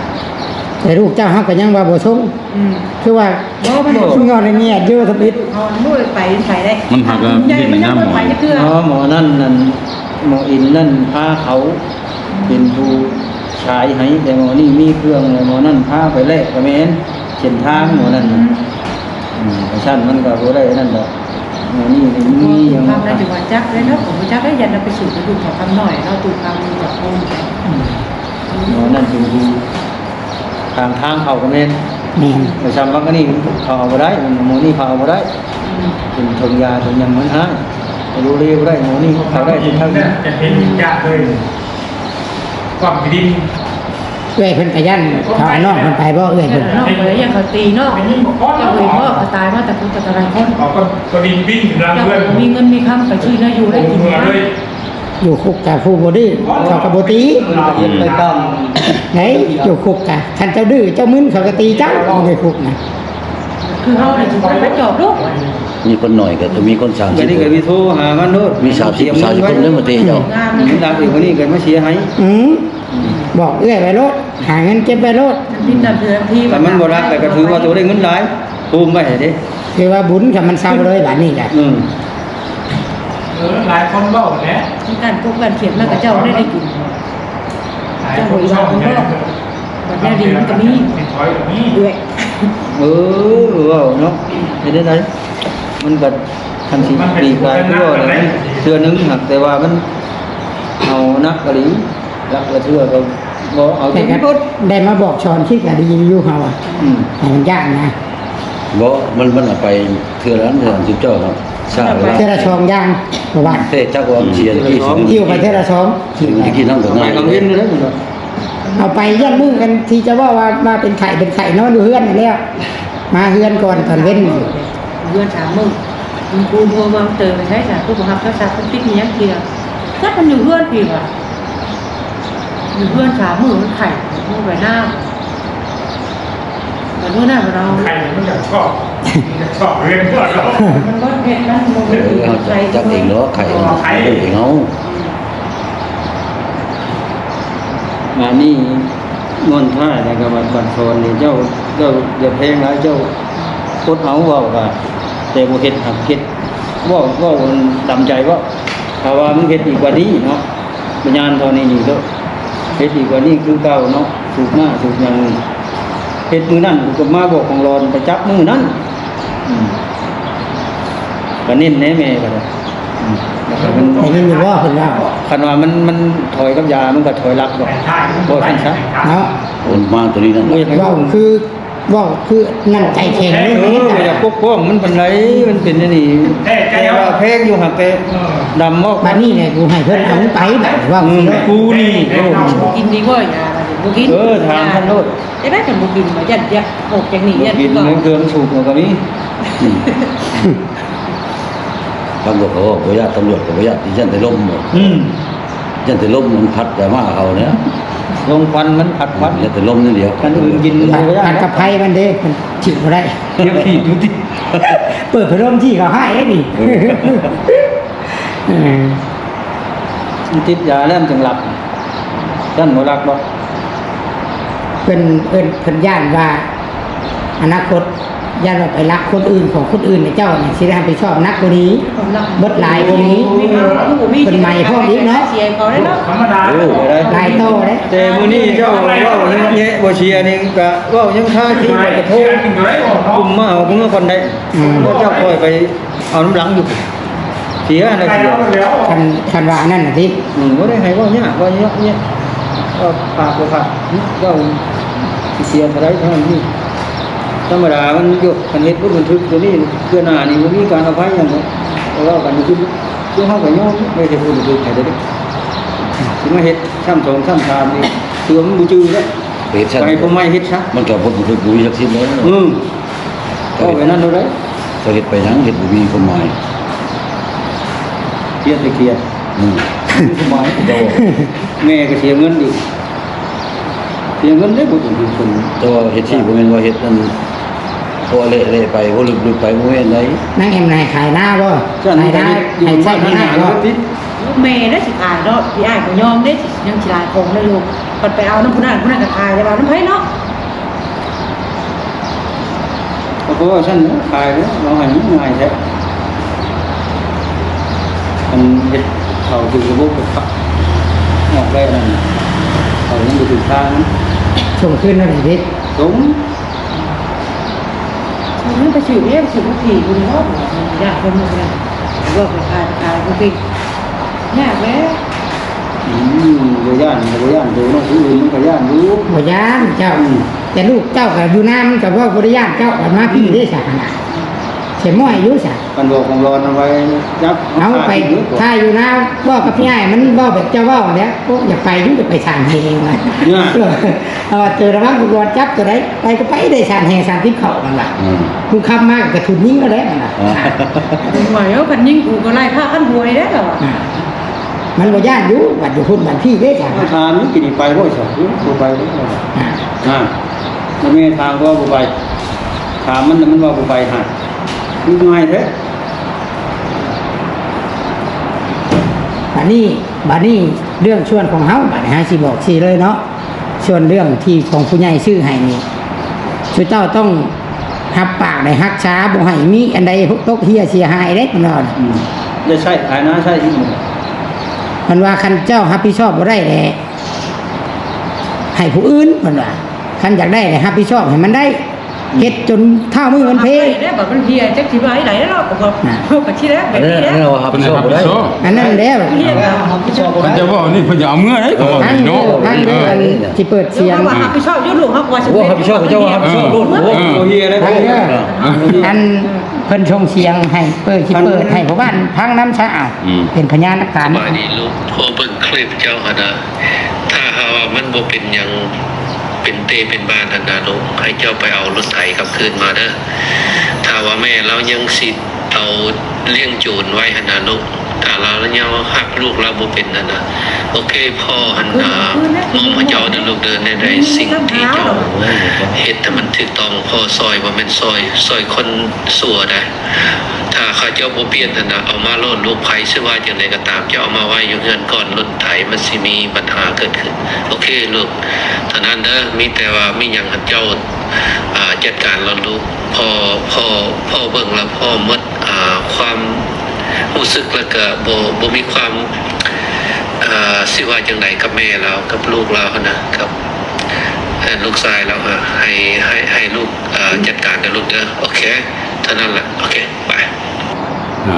แต่ลูกเจ้าเฮาก็ยังว่าบ่ชง อืม คือว่า บ่ มัน บ่ ย้อนในเมียอยู่ทำอิด เอามันบ่ได้ไปใส่ได้ มันหากว่า ใหญ่มันยังบ่ได้ไปจักเทื่อ อ๋อ หมอนั่นนั่น หมออินนั่นพาเขาเป็นผู้ฉายให้ แต่หมอนี่มีเครื่องแล้ว หมอนั่นพาไปแลกก็แม่น เส้นทางหมอนั่นน่ะ อืม อืม ไปชั้นมันก็บ่ได้นั่นดอก หมอนี่มันมีหยัง ทำได้จังหวะจักเลยเนาะ ผมจักได้ยันเอาไปสู่กระดูกแถวคำหน่อยเนาะ ตูกคำจับโอนไป อืม หมอนั่นเป็นผู้ทาง ทางเขาก็แม่น แม่น ไปชั้นวังอันนี้เขาเอาบ่ได้ หมอนี่เขาเอาบ่ได้ อืม เป็นทงยาเป็นหยังมันหาย ไปดูเรียบ่ได้ หมอนี่เขาได้ทุกทาง จะเห็นยากเลย ความดิน เอื้อยเพิ่นก็ย่านเขาเอาน้องเพิ่นไปบ่ เอื้อยเพิ่น น้องไปย่านเขาตีเนาะ เจ้าเอ้ยพ่อก็ตายมาแต่พุทธตะไลคน เขาก็ ก็ดินปิ้นอยู่หลัง เจ้า เพื่อน มีเงินมีคำไปซื้อเนื้ออยู่ได้กิน เมืองเลย อยู่คุกกะผู้บ่ดื้อเขาก็บ่ตี เฮ็ดไปตาม ไหน อยู่คุกกะ คันเจ้าดื้อเจ้ามึนเขาก็ตีเจ้าอยู่ในคุกนะ คือเฮาเนี่ยสิไปจอบลูก มีคนหน่อยก็ต้องมีคนสามสิบ อันนี้ก็มีโทรหามันโลด มีสามสิบ สามสิบคนเด้อมาตีเจ้า งานมัน มันดังอยู่คนนี้ก็มาเสียหาย อืม บอกเอื้อยไว้โลด หาเงินเก็บไว้โลด มันติดตามเทือนที่ แต่มันบ่รักแต่ก็ถือว่าตัวได้เงินหลาย ภูมิไว้เด้ คือว่าบุญกับมันเศร้าเลยบาดนี้จ้ะ อืม เออ หลายคนเว้าแหละ มีการปลูกการเขียนมากับเจ้าได้ได้กิน หลายคนเว้าแหละ บัดแนวดีมันก็มี สิถอยก็มี เอื้อย เออ เว้าเนาะ เฮ็ดได้ได มันก็คันสิปีกายคือเว้าแหละ มันเทื่อนึงหัก แต่ว่ามันเอานักอีหลี รักละเทื่อก็บ่เอาจนเบิด แต่ก็ได้มาบอกสอนคิดก็ดีอยู่เฮาอะ อืม ให้มันยากนะ บ่ มัน มันเอาไปเทื่อละ เทื่อละสิบเจ้าครับ ใช่ เทื่อละสองอย่าง เพราะว่า แต่จักว่าเสียที่สุด หิ้วไปเทื่อละสอง หิ้วไป ที่กินน้ำกับ ไป น้ำ กลางเว้นเลยนะ เอาไปย่านมื้อกันที่จะว่า ว่า ว่าเป็นไข้เป็นไข้นอนอยู่เฮือนนั่นแหละ มาเฮือนก่อนตอนเว้น เฮือนสามมื้อ คุณครูโทรมาเตือนไปใช้สารผู้บังคับรักษาคุณติ๊กมียังเทียจักมันอยู่เฮือนพี่ว่ะ อยู่เฮือนสามมื้อมันไข้ มื้อไปหน้า แต่มื้อหน้าเรา ไข้มันอยากชอบ อยากชอบเรียนเพื่อนเรา มันก็เฮ็ดมันบ่ เออ เฮาจักเองเนาะ ไข้มัน ไข้ เองเฮา งานนี้ม่วนท้ายแล้วก็บัด บัดสอนนี่เจ้า เจ้าอย่าแพงหลาย เจ้าอดเอาเว้าว่า แต่บ่เฮ็ดหักเฮ็ด เว้า เว้าดำใจเว้า ถ้าว่ามึงเฮ็ดดีกว่านี้เนาะ บ่ย่านเท่านี้นี่เด้อ เฮ็ดดีกว่านี้คือเก่าเนาะ สูบหน้าสูบหยังนี่ เฮ็ดมื้อนั้นกูก็มาบอกของหลอนไปจับมื้อนั้น อืม ก็เน้นแน่แม่ก็ได้ อืม แล้วก็มัน ได้ยินอยู่บ่เพิ่นว่า คันว่ามัน มันถอยกับยา มันก็ถอยหลักดอก บ่ซั่นซะ เนาะ โอนมาตัวนี้นะ บ่อยากให้ เว้าคือ เว้าคือนั่นใจแข็งเลย เออ บ่อยากปกป้องมันปานใด มันเป็นอันนี้ แต่ว่าแพงอยู่หั่น แต่ดำบ่ บัดนี้แหละกูให้เพิ่นเอามันไป บัดนี้เว้า อืม คือ กูนี่ โอ้ บ่กินดีบ่ยา บ่กิน เออ ถามมันโลด จะได้กันบ่กิน บ่ยันยักออกจากนี่ บ่กิน ยันก่อน เรื่องเครื่องสูบมันก็มี อืม ตำรวจเขาบอกบ่ย่าน ตำรวจก็บ่ย่าน ย่านแต่ลมหมด อืม ย่านแต่ลมมันพัดแต่มาเขาเนี่ย ลมควันมันพัดควัน ย่านแต่ลมนิดเดียว คันอื่นกิน พัด บ่ย่าน พัดกับไฟมันเด้ มันถีบบ่ได้ เดี๋ยวถีบดูติ เปิดพัดลมถีบเขาให้เด้นี่ เออ เออ มันติดยาแล้วมันจึงหลับ ท่านบ่หลับบ่ เพิ่น เพิ่น เพิ่นย้านว่า อนาคต ย้านว่าไปลักคนอื่นของคนอื่นเนี่ย เจ้านี่สิได้รับผิดชอบหนักกว่านี้ ความลับ เบิดหลายกว่านี้ มี มี เพิ่นใหม่พร้อมอีกเนาะ เสียเขาได้เนาะ ธรรมดา โอ้ หลายโตเด้ แต่มื้อนี้เจ้าเว้ายังแยะบ่เสียนี่ก็เว้ายังคาที่กระโทษ กลุ่มมาเอาเมื่อก่อนได้ อืม แล้วเจ้าคอยไป เอาน้ำหลังอยู่ เสียนะเสีย คัน คันว่าอันนั้นน่ะติ อืม บ่ได้ให้เว้ายาก เว้ายากเนี่ย ก็ปากบ่ขาด เว้าสิเสียเท่าใดเท่านั้นนี่ ธรรมดามันอยู่ คันเฮ็ดบ่บันทึกตัวนี้ เทื่อหน้านี่บ่มีการอภัยหยังดอก เว้ากันอยู่ คือเฮาก็ยอม ไม่ใช่ผู้บันทึกให้เด้อ สิมาเฮ็ดซ้ำสองซ้ำสามนี่ คือว่ามันบ่จื่อแล้ว เฮ็ดซ้ำ ไปผู้ใหม่เฮ็ดซะ มันก็บ่บันทึก บ่มีจักสิทธิ์แล้ว อืม เอาไปนั่นเอาได้ จะเฮ็ดไปหยัง เฮ็ดบ่มีความหมาย เครียดแต่เครียด อืม บ่มีความหมาย โด แม่ก็เสียเงินอีก เสียเงินได้บ่ถึงทุน แต่ว่าเฮ็ดที่บ่แม่นว่าเฮ็ดนั่น เพราะเละๆไป เพราะลึกๆไป บ่แม่นได๋ นางแอมนายขายนาบ่ จ้ะ ขายนา อยู่ ขายไร่ บ้าน ขายนา หา บ่ เงินติ แม่ได้สิขายเนาะ พี่อ้ายก็ยอมเด้ ยังสิหลายของเลยลูก มันไปเอานำผู้นั้น ผู้นั้นก็ขาย แต่ว่าน้ำไผเนาะ ก็เพราะว่าฉันขายแล้ว เราให้มันง่ายแท้ มันเฮ็ดเข้าถึงระบบก็ออกได้นั่นน่ะ เขายังบ่ถึงทาง ส่งคืนนั่นอีกดิ ส่ง มันไปสืบเอง สืบวิธีคุณเนาะ อยากเป็นหมู่เนี่ย ก็ไปขาย ขายบ่เป็น ยากแล้ว อืม บ่ย่าน บ่ย่านโตเนาะ ผู้อื่นมันก็ย่านอยู่ บ่ย่านเจ้า อืม แต่ลูกเจ้าก็อยู่นำ ก็เว้าบ่ได้ย่านเจ้า ก็มาพี้เด้ซะหั่นน่ะ เสียม้อยอยู่ซะ คันบอกของร้อนเอาไว้จับ เอาไป ถ่ายอยู่นา เว้ากับพี่อ้าย มันเว้าแบบเจ้าเว้าแหละ โอ้ อยากไปอยู่ อยากไปสร้างเฮงว่ะ เนี่ย เออ เอาว่าเจอระวังตำรวจจับตัวใด ไปก็ไปได้สร้างเฮง สร้างติ๊บเข้ามันว่ะ อืม มึงขับมาก็กระทุนยิงเอาแล้วมันว่ะ อ่า มึงว่าเดี๋ยวคันยิงกูก็ไล่ฆ่าคันหวยแล้วเหรอ อ่า มันบ่ย่านอยู่ บัดอยู่พุ้นบัดพี้เด้จ้ะ ถามอยู่กินไปบ่ซะ บ่ไปบ่ อ่า อ่า แม่ถามก็บ่ไป ถามมันน่ะมันว่าบ่ไปหา คือง่ายแท้ บัดนี้ บัดนี้เรื่องส่วนของเฮา บัดนี้เฮาสิบอกสิเลยเนาะ ส่วนเรื่องที่ของผู้ใหญ่ซื้อให้นี่ ซุเจ้าต้องรับปากได้รักษา บ่ให้มีอันใดตกเหี่ยเสียหายเด้ เพิ่นว่า อืม ได้ใช้ขายนาใช้ที่หมู่ เพิ่นว่าคันเจ้ารับผิดชอบบ่ได้แหละ ให้ผู้อื่น เพิ่นว่า คันอยากได้แหละรับผิดชอบให้มันได้ เฮ็ดจนเท่ามือมันเพ ได้บัดมันเหี่ยจักสิว่าอีหยังเนาะ ก็บอก น่ะ ก็สิแล้วแบบนี้แล้ว อันนั้นว่ารับผิดชอบบ่ได้ อันนั้นแหละ เหี่ยก็รับผิดชอบบ่ คัน ได้ จะเว้านี่เพิ่นจะเอาเมือได้ เขาว่า ทาง นี่เนาะ เด้อ ทางเด้อ เออ อันสิเปิดเสียง เฮาว่ารับผิดชอบอยู่ลูก เฮาก็ว่าสิ โอ้ รับผิดชอบ เจ้าว่ารับผิดชอบโลด เออ โอ้ เออ เหี่ยแล้ว ทางเด้อ อันเพิ่นส่งเสียงให้ เปิด สิเปิดให้พ่อบ้านพังน้ำซะ อ้าว อืม เป็นพยานหลักฐาน สบายดีลูก พอเบิ่งคลิปเจ้าหั่นนะ ถ้าหากว่ามันบ่เป็นหยัง เป็นเตเป็นบ้านหั่นนะลูก ให้เจ้าไปเอารถไถกลับคืนมาเด้อ ถ้าว่าแม่ลาวยังสิเอาเลี้ยงโจรไว้หั่นนะลูก ถ้าลาวยังฮักลูกลาวบ่เป็นหั่นนะ โอเค พ่อหั่นนะ มองพระเจ้าเด้อลูกเด้อ ใน ในสิ่งที่เจ้าเฮ็ดให้มันถูกต้อง พ่อซอยบ่แม่นซอย ซอยคนชั่วได้ ถ้าเขาเจ้าบ่เปลี่ยนหั่นนะ เอามาโลดลูก ไผสิว่าจั่งใดก็ตาม เจ้าเอามาไว้อยู่เฮือนก่อน รถไถมันสิมีปัญหาเกิดขึ้น โอเคลูก เท่านั้นเด้อ มีแต่ว่ามีหยังให้เจ้า อ่า จัดการโลดลูก พ่อ พ่อ พ่อเบิ่งแล้วพ่อหมด อ่า ความรู้สึก แล้วก็บ่ บ่มีความ อ่า สิว่าจั่งใดกับแม่ลาว กับลูกลาวหั่นนะ กับ เอ่อ ลูกชายลาว อ่า ให้ ให้ ให้ลูก อ่า จัดการเด้อลูกเด้อ โอเค เท่านั้นแหละ โอเค ไป อ่า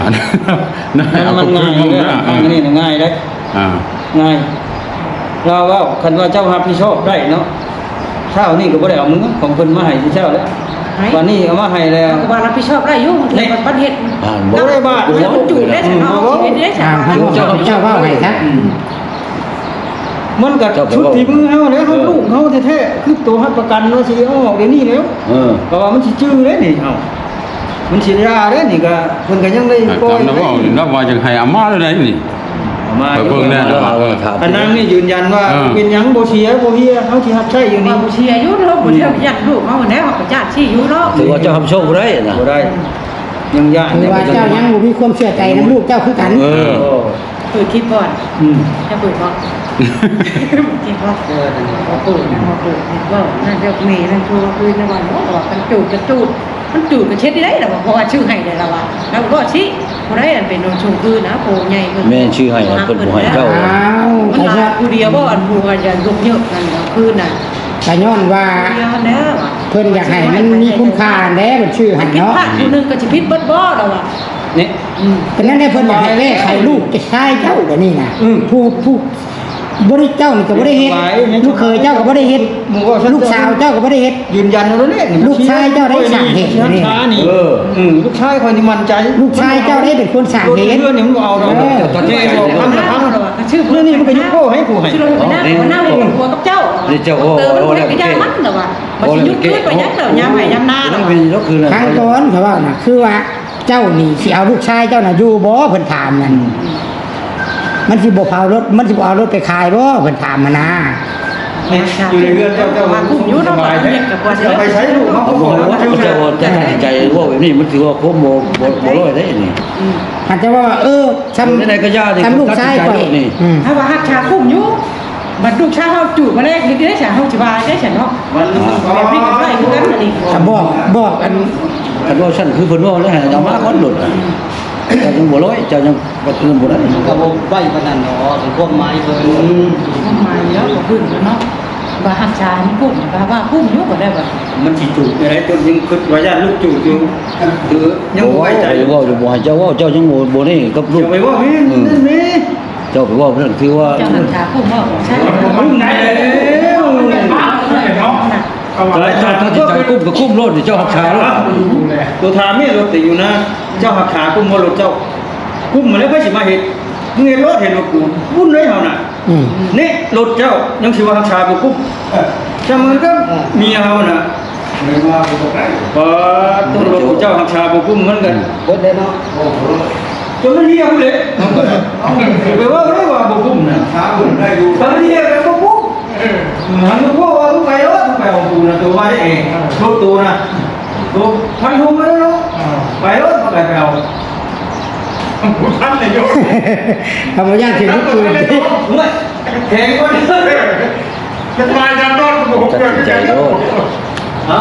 นั่น มัน เอา มันง่าย เพิ่ม เด้อ นะ ฟังอันนี้น่ะง่ายเด้อ อ่า ง่าย ลาวเว้า คันว่าเจ้ารับผิดชอบได้เนาะ เช้านี้ก็บ่ได้เอามือของเพิ่นมาให้เจ้าแล้ว ให้ วันนี้เอามาให้แล้ว ก็ว่ารับผิดชอบได้อยู่ นี่ มันเฮ็ด อ่า บ่ได้บาท มันจุได้เนาะ อืม ชีวิตได้ อ่า เจ้า เจ้าเว้าให้ซะ อืม มันก็ เจ้าก็ ชุดที่มือเฮาแล้ว เฮา เออ ลูกเฮาแท้ๆ คือตัวรับประกันว่าสิเอาออกเดี๋ยวนี้แล้ว เออ เพราะว่ามันสิจื้อเด้นี่ เอ้า มันสิยาเด้นี่ก็ เพิ่นก็ยังได้ อ่ะ ปล่อย จำได้ว่า ไว้ เห็นว่าว่าจังให้เอามาแล้วได้นี่ เอามา ไปเบิ่งแน่นะ เออ ว่า เออ อันนั้นนี่ยืนยันว่า เออ เป็นหยังบ่เสียบ่เฮีย เฮาสิรับใช้อยู่นี่ ว่าบ่เสียอยู่เนาะ บ่เสีย อืม ยัดลูกเฮาแล้ว เฮาก็ญาติที่อยู่เนาะ ถือว่าเจ้าทำโชคบ่ได้นะ บ่ได้ ยังย่าน คือว่าเจ้ายังบ่มีความเชื่อใจนำลูกเจ้าคือกัน เออ โอ้ เปิดคลิปก่อน อืม จะเปิดบ่ คลิปบ่ เออ นั่นแหละ บ่เปิดนะ บ่เปิด เว้านั่นเดี๋ยวแม่นั่นโทรคืนนะว่า โอ้ ว่ามันจูดกระจูด มันจูดกระเช็ดได้แล้วว่า เพราะว่าชื่อให้ได้แล้วว่า แล้วก็สิผู้ใดอันเป็นโดนส่งคืนนะ โพใหญ่เพิ่น แม่ชื่อให้นะ เพิ่นบ่ให้เจ้า อ้าว มันหลายผู้เดียวบ่ อันผู้ว่าจะยกเยอะนั่นก็คืนน่ะ ก็ย้อนว่า เดียวแล้วอะ เพิ่นอยากให้มันมีคุณค่าแหละ เพิ่นชื่อให้เนาะ ผิดพลาดผู้หนึ่งก็สิผิดเบิดบ่แล้วว่า นี่ อืม เป็นนั่นได้เพิ่นอยากให้แลกให้ลูกชายเจ้าเดี๋ยวนี้นะ อืม ผู้ ผู้ บ่ได้ เจ้านี่ก็บ่ได้เฮ็ด ลูกเขยเจ้าก็บ่ได้เฮ็ด ลูกสาวเจ้าก็บ่ได้เฮ็ด ยืนยันเอาเลย ลูกชายเจ้าได้สร้างเหตุนี่ เออ อืม ลูกชายข้อยนี่มั่นใจ ลูกชายเจ้าได้เป็นคนสร้างเหตุ รถเรือนนี่มันบ่เอาดอก เออ ตอนนี้บอกคำละคำ ชื่อเรื่องนี้มันก็ยกโป้ให้ผู้ให้ ชื่อเรื่องนี้มันน่า มันน่าเป็นผัวกับเจ้า นี่เจ้า เออ มันบ่ได้ไปย่างมันแต่ว่า มันสิยุดคืนไปยังเดี๋ยวยามไหนยามหน้าเนาะ ครั้งก่อนเขาว่าน่ะ คือว่า เจ้านี่สิเอาลูกชายเจ้าน่ะอยู่บ่ เพิ่นถามนั่น อืม มันสิบ่เผารถ มันสิบ่เอารถไปขายบ่ เพิ่นถามหั้นนะ นี่อยู่ในเรือนเจ้า เจ้า มาคุ้มอยู่เนาะ สบายเด้ เฮ็ดกับผัวสิ เอาไปใช้ลูกเนาะ เขาบอกว่า เจ้าตัดสินใจเว้าแบบนี้ มันถือว่าความบ่ บ่ บ่ร้อยเด้นี่ อืม อาจจะว่า เออ ซ้ำ เออ ไหนๆ ก็ย่าดิ ซ้ำลูกชายข่อย ผมตัดสินใจแล้วนี่ อืม ถ้าว่าฮักษาคุ้มอยู่ บัดลูกชายเฮาจูบมาแล้ว เฮ็ดได้ซะ เฮาสิว่าได้ซะเนาะ มัน แบบนี้ก็ได้คือกันอันนี้ ถ้าบอก บอกอัน คันว่าซั่นคือเพิ่นเว้าแล้วให้เอามาก่อนโลดน่ะ เจ้ายังบ่ร้อย เจ้ายังบ่คืนบ่ได้ มันก็บ่ไวปานนั้นดอก เป็นความหมายเพิ่น อืม ความหมายแล้วก็ขึ้นแล้วเนาะ ว่าฮักษามันคุ้ม ว่า ว่าคุ้มอยู่ก็ได้ว่า มันสิจูบจั่งใด๋ จนยังคิดว่าย่านลูกจูบอยู่ คือยังบ่ไว้ใจ บ่เว้าอยู่ บ่ให้เจ้าเว้า เจ้ายังบ่ บ่นี่กับลูก อย่าไปเว้าแม่น อืม นั่นแม่ เจ้าไปเว้านั่นคือว่า เจ้าหันขาคุ้มเว้า ใช่ คุ้มแล้ว ถ้า ถ้า ถ้าสิใจคุ้มก็คุ้มโลดนี่ เจ้าฮักษาโลด ตัวถามแม่รถติอยู่นะ เจ้าฮักษาคุ้มบ่รถเจ้า คุ้มมาแล้วไผสิมาเฮ็ด มึงเฮ็ดรถเฮ็ดรถกู บุญเลยเฮาน่ะ อืม นี่รถเจ้ายังสิว่าฮักษาบ่คุ้ม จำมันก็เมียเฮาน่ะ เออ ว่าบ่ได้ เออ ต้องรถเจ้าฮักษาบ่คุ้มเหมือนกัน เบิดเลยเนาะ โอ้โห จนมันเฮียพุ่นเลย เอาไปว่าเลยว่าบ่คุ้มน่ะ ฮักษาบ่ได้อยู่ ตอนนี้เฮียก็บ่คุ้ม เออ หันมาพวกว่ามึงไปรถ มึงไปเอากูน่ะ ตัวมาได้เอง รถตัวน่ะ ตัวพันหกมาแล้วเนาะ อ่า ไปรถ ไป ไปเอา บ่ทันเลยโยม เอามาย่างเสียงลูกปืน เฮ้ย แพงกว่านี้ จะมาจะนอนกับผม ตัดสินใจโลด ฮะ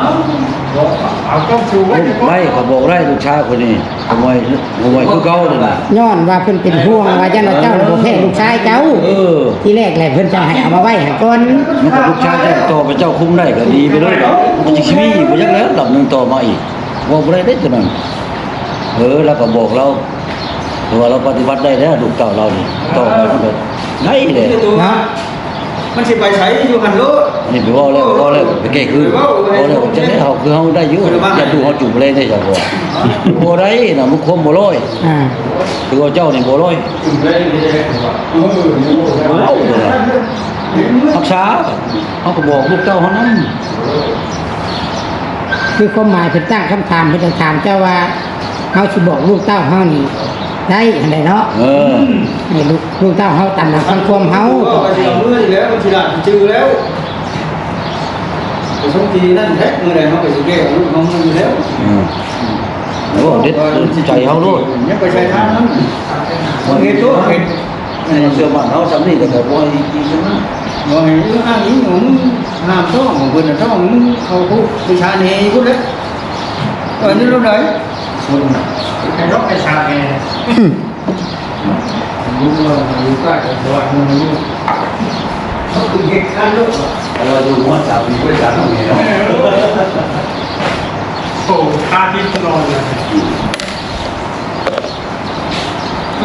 เอาต้องสู้ไว้ ลูกไว้ เขาบอกได้ลูกชายคนนี้ ขโมย ขโมยคือเก่านั่นน่ะ ย้อนว่าเพิ่นเป็นห่วงว่าย่านว่าเจ้าบ่แพ้ลูกชายเจ้า เออ ทีแรกแหละเพิ่นจะให้เอามาไว้ให้ก่อน มันก็ลูกชายเจ้าต่อไปเจ้าคุมได้ก็ดีไปเลย มันจะสิมีบ่จักแล้วลำหนึ่งต่อมาอีก เว้าบ่ได้เด้ตัวนั้น เออ แล้วก็บอกเรา แต่ว่าเราปฏิบัติได้แล้ว ลูกเต้าเรานี่ ต่อไปมันก็ได้แหละ เนาะ มันสิไปไสอยู่หั่นโลด นี่ไปเว้าแล้ว เว้าแล้ว ไปแก้คืน ไปเว้า เว้าแล้ว จังได๋เฮาคือเฮาได้อยู่ เออ ว่า อย่าดูเฮาจูบเลยเด้เจ้าพ่อ บ่ได้นะ มันความบ่ร้อย อ่า คือว่าเจ้านี่บ่ร้อย เออ เว้าเลยนะ รักษา เฮาก็บอกลูกเต้าเฮานั้น คือความหมายเพิ่นตั้งคำถาม เพิ่นจะถามเจ้าว่า เฮาสิบอกลูกเต้าเฮานี่ได้อันใดเนาะ เออ ให้ลูก ลูกเต้าเฮาตามหลักฟังความเฮา ก็ว่าสิเอาเมื่ออยู่แล้ว มันสิหลานสิจื้อแล้ว ไปส่งที่นั่นแท้ มื้อใดเฮาก็สิแก้ลูกเฮาเมื่ออยู่แล้ว อืม โอ้ เด็ดใจเฮาโลด อย่าไปใส่ทางมัน มันเฮ็ดตัวเฮ็ด เออ เสื้อบ้านเฮาซำนี้ก็บ่ให้กินซำนั้น บ่ให้อ้างอิงของมึง ห้ามท้องของเพิ่นน่ะ ท้องมึงเข้าคุกไปชาแหน่อยู่พุ้นแหละ เออ นี่รู้ได้ คนน่ะ ไปรบไปชาแหน่ รู้ว่าอยู่ใกล้กับวัดมันอยู่ เขาคือเด็กข้างโลกอะ เราอยู่หัวเสาอยู่ด้วยกันตรงนี้เนาะ โอ้ พระอาทิตย์นอนเลย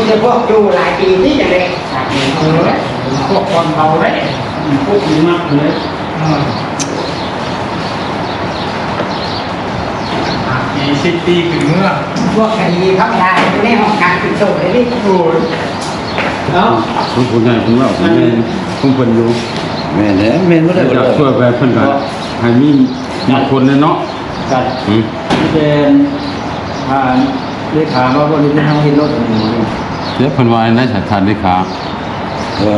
จะพวกอยู่หลายปีนี่อย่างไร เออ พวกคนเบาเลย พวกนี้มากเลย อ่า ห้าปี สิบปีขึ้นเมือ พวกคดีธรรมดาอยู่ในห้องขังเป็นโสดเลยนี่ โอ้ย เนาะ ของผู้ใหญ่เพิ่นเว้า แม่นของเพิ่นอยู่ แม่นแหละ แม่นบ่ได้ อยากช่วยไปเพิ่นก็ให้มี มีคนเลยเนาะ ครับ อืม เป็น อ่า เลขาว่าบ่ได้เป็นเฮาเฮ็ดรถอันนี้ เดี๋ยวเพิ่นว่าในสถานเลขา ว่า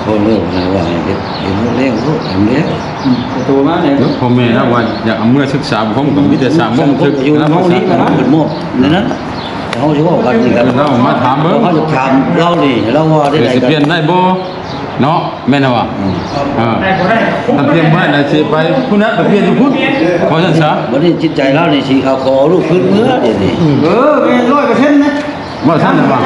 เขาเลิกนะ ว่าให้เฮ็ด เฮ็ดรถแล้ว รถอันเดียว อืม ประตูมาเนี่ย เดี๋ยวพ่อแม่นะว่าอยากเอาเมือศึกษา ผมก็มีแต่สร้างบ่ สังคม ศึก อยู่ นะ เฮานี่นะ เป็นหมด ในนั้น เฮาสิเว้ากันนี่ครับ เรามาถามเบิ่ง เฮาจะถามเรานี่ เราว่าได้ เดี๋ยว ใด สิ กัน เปลี่ยนได้บ่ เนาะ แม่นบ่ อืม อ่า ถ้าเปลี่ยนบ่ได้น่ะสิไปพุ้นนะ ไปเปลี่ยนอยู่พุ้น ว่าซั่นซะ บัดนี้จิตใจเรานี่สิเอาขอลูกคืนเมือเดี๋ยวนี้ เออ แม่นร้อยเปอร์เซ็นต์นะ ว่าซั่นน่ะว่า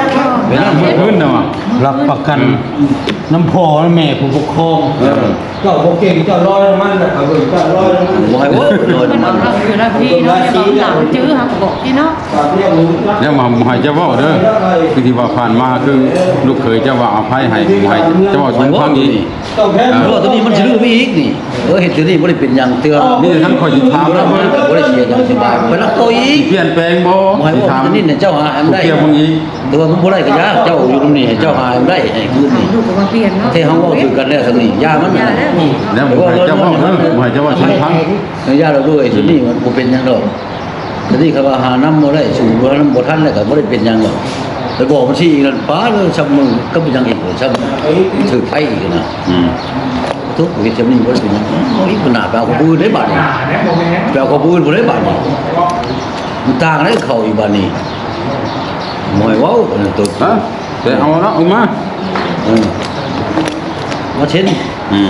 เป็นหยัง คืนน่ะว่า รับประกัน อืม นำพ่อนำแม่ผู้ปกครอง เออ เจ้าบ่เก่ง เจ้าลอยนำมันน่ะ เอาเบิ่ง เจ้าลอยนำมัน บ่ให้เว้าลอยนำมัน เพิ่นว่าอยู่หน้าที่เนาะ อย่าบอกหลังจื้อ เฮาก็บอกที่เนาะ แล้วมาบ่ให้เจ้าเว้าเด้อ คือที่ว่าผ่านมาคือลูกเขยเจ้าว่าอภัยให้ บ่ให้เจ้าเว้าสู่ฟังอีก ต้องแพ้ เออ เพราะว่าตัวนี้มันสิลืมอีกนี่ เออ เฮ็ดตัวนี้บ่ได้เป็นหยังเทื่อ นี่ทั้งข้อยสิถามแล้ว บ่ได้เสียหยังสบาย ไปรักตัวอีก เปลี่ยนแปลงบ่ บ่ให้ สิ ว่า ถาม ตัวนี้เนี่ยเจ้าหาให้มันได้ เปลี่ยนมึงอีก แต่ว่ามันบ่ได้ก็ยาก เจ้าอยู่ตรงนี้ให้เจ้าหาให้มันได้ ให้คืนนี่ ลูกก็มาเปลี่ยนเนาะ แต่เฮาเว้าถือกันแล้วซั่นนี่ อย่ามัน อย่าแล้ว แล้วบ่ให้เจ้าเว้าเด้อ บ่ให้เจ้าเว้าสู่ฟัง อย่าเราด้วย ตัวนี้มันบ่เป็นหยังดอก แต่นี่เขาว่าหานำบ่ได้ สู่บ่นำบ่ทันแล้วก็บ่ได้เป็นหยังดอก ไปบอกมันสิอีกนั่น ป๊าดเลย ซ้ำมึงก็เป็นหยังอีก ซ้ำถือไผอีกนะ อืม ทุกข์เฮ็ดซ้ำนี่บ่ได้เป็นหยัง เอาอีกปัญหาไปเอาของผู้อื่นได้บาดนี้ ไปเอาของผู้อื่นบ่ได้บาดนี้ มันต่างได้เข้าอีกบาดนี้ บ่ให้เว้าอันนั้นตัว ฮะ แต่เอาละ เอามา เออ มาเช่น อืม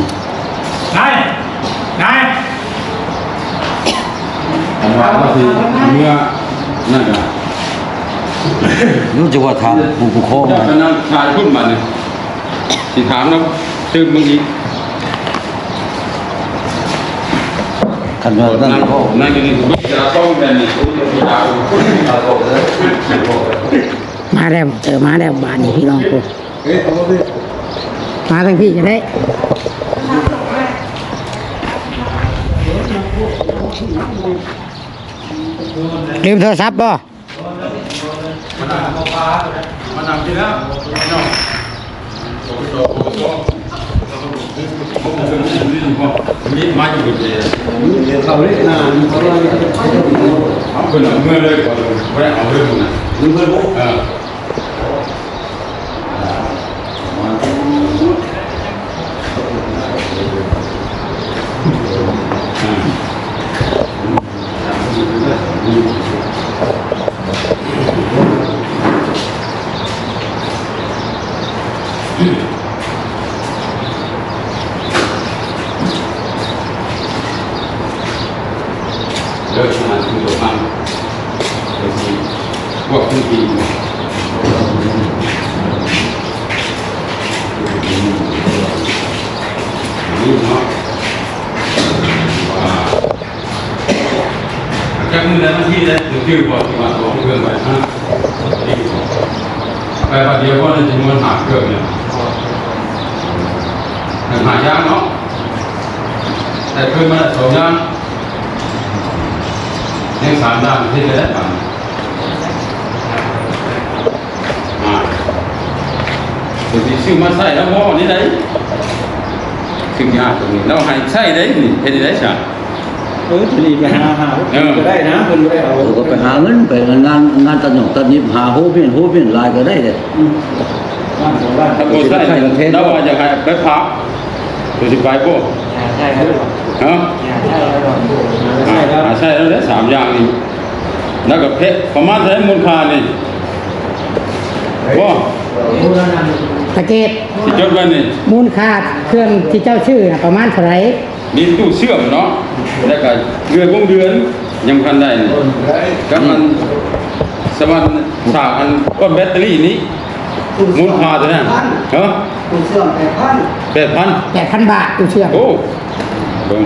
นาย นาย อันว่าก็คือเมื่อนั่นน่ะ รู้จะว่าถามผู้ปกครอง เจ้าคณะชายพูดมาเนี่ย สิถามแล้วตื่นมึงอีก คันว่านั่น นั่งอยู่นี่ มึงจะต้องแบนนี่ กูจะไปด่ามึง มาแล้ว เจอมาแล้ว บาดนี้พี่น้องกู มาทางพี่จะได้ ลืมโทรศัพท์บ่ มานั่ง มานั่งที่แล้ว มีมาอยู่เดียว เขาเล่นนาน เขาว่า เอาเพิ่นเอาเมื่อเลยก่อน บ่ได้เอาเรื่องนะ เพิ่นบ่ อ่า เลิกงานคือตัวตั้ง เป็นที่พวกที่ดี นี่เนาะ ว่า จักมื้อละนาทีละ คือบ่ที่ว่าของเพิ่นไว้นะ ไปบัดเดียวก็ได้จำนวนห้าเครื่องเนี่ย หายากเนาะ แต่คืนมาละสองอย่าง ยังสามอย่างที่ได้แล้ว อ่า เดี๋ยวสิซื้อมาใส่แล้วหม้อนี่ได้ ซื้อยากตรงนี้ เราให้ใส่ได้นี่ เฮ็ดได้ซะ เออ ทีนี้ไปหา หา เออ ก็ได้นะ เพิ่นบ่ได้เอา เออ ก็ไปหาเงิน ไปงาน งานตัดหยอกตัดหยิบ หาโฮเพี้ยน โฮเพี้ยนหลายก็ได้เลย อืม บ้านของบ้าน ถ้าบ่ใส่ เราว่าอยากให้ไปพัก ตัวสิไปบ่ อย่าใช่ครับ ฮะ อย่าใช่ครับ อ่า ใช่แล้ว สามอย่างนี่ แล้วก็เพชรประมาณเท่าไหร่มูลค่านี่ บ่ ตะเกต สิจดไว้นี่ มูลค่าเครื่องที่เจ้าซื้อน่ะประมาณเท่าไหร่ มีตู้เชื่อมเนาะ แล้วก็เดือนวงเดือนยังพันได้นี่ ก็มันสวรรค์สามอันก้อนแบตเตอรี่นี้ มูลค่าเท่านั้น ฮะ ตู้เชื่อมแปดพัน แปดพัน แปดพันบาท ตู้เชื่อม โอ้ เบิ่ง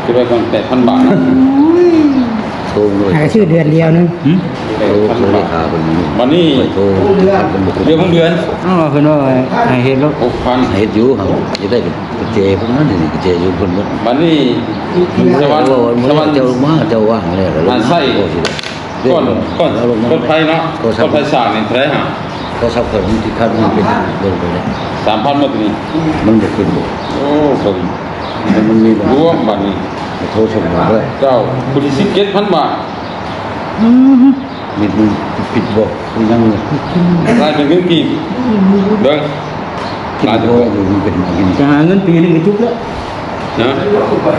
คิดไว้ก่อน แปดพันบาทนะ โอ้ย หากะซื้อเดือนเดียวนึง หืม โทร โทรเลขาเพิ่น บัดนี้ ไปโทร เพิ่นบ่ เดือนของเดือน อ๋อ เพิ่นว่าให้เฮ็ดแล้ว หกพัน เฮ็ดอยู่ครับ จะได้กระเจพวกนั้นนี่ กระเจอยู่เพิ่นเบิด บัดนี้ มันบ่ได้ สวรรค์ ว่ามัน สวรรค์ เจ้ามา เจ้าว่างแล้ว อ่า ใช่ โอ้สิ ก่อน ก่อน เอาลงมา ก่อนไฟเนาะ โทรศัพท์ ก่อนไฟสร้างนี่เท่าไหร่ฮะ โทรศัพท์เพิ่นที่คาดมันเป็นเบิ่งไปแล้ว สามพัน หมดนี่ มันบ่ขึ้นบ่ โอ้ เพิ่น มัน มันมีปัญหา รวมบัดนี้ โทรส่งมาด้วย เจ้า ผู้ที่สิบเจ็ดพันบาท อืม นิดนึง ผิดบ่ มันยัง กลายเป็นเงินกีบ เบิ่ง กินบ่อยู่ มันเป็นหมอกิน จะหาเงินปีหนึ่งก็จุบแล้ว นะ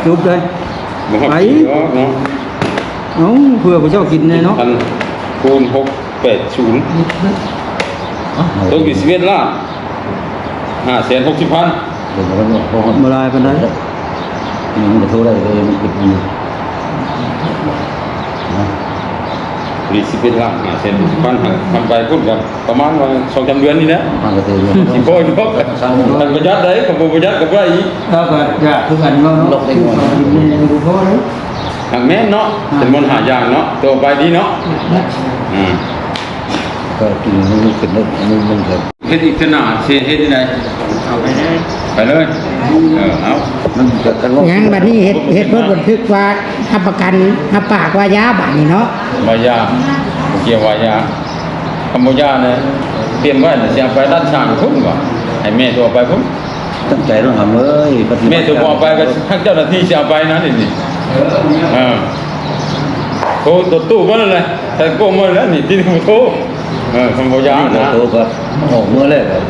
จุบเลย บ่ฮอด ไป ปีดอกเนาะ เอ้า เพื่อพระเจ้ากินแน่เนาะ พัน คูณ หกแปดศูนย์ อ้าว ตกอยู่ สิบเอ็ดล้าน ห้าแสนหกสิบพัน เดี๋ยวมันก็พอ บ่หลายปานใด มันก็โทรได้เลย มันเก็บเงินอยู่ นะ นี่ สิบเอ็ดล้านห้าแสนหกสิบพัน ทำไปพุ่นกับประมาณว่าสองสามเดือนนี่แหละ มันก็เตะอยู่ สิบ่อยู่ สามเดือน มันประหยัดได้ ก็บ่ประหยัดก็บ่ได้อีก แล้วก็อยากคือกันเนาะ ลอกได้หมด กินนี่ยังบ่พอเลย หากแม่นเนาะ อ่า เป็นมนต์หายากเนาะ ตัวไปดีเนาะ อืม ก็กินมันขึ้นได้ มัน มันก็ เฮ็ดอีกเทื่อหน้าสิเฮ็ดจั่งใด เอาไปเลย ไปเลย เออ เอา มันก็ ยังบัดนี้เฮ็ด เฮ็ดบทบันทึกว่ารับประกัน รับปากว่ายาบัดนี้เนาะ ว่ายา เกี่ยวว่ายา คำว่ายาเนี่ย เตรียมไว้น่ะ สิเอาไปด้านช่างพุ่นว่ะ ให้แม่ตัวเอาไปพุ่น ตั้งใจต้องทำเอ้ย ปฏิบัติ แม่ตัวบ่เอาไปก็ทางเจ้าหน้าที่สิเอาไปนะนี่ นี่ เออ โทรตัวตู้มาแล้วแหละ แต่โก้มาแล้วนี่ ที่โทร เออ คำว่ายา นี่ นะ โทรก็ออกเมื่อแรกอะ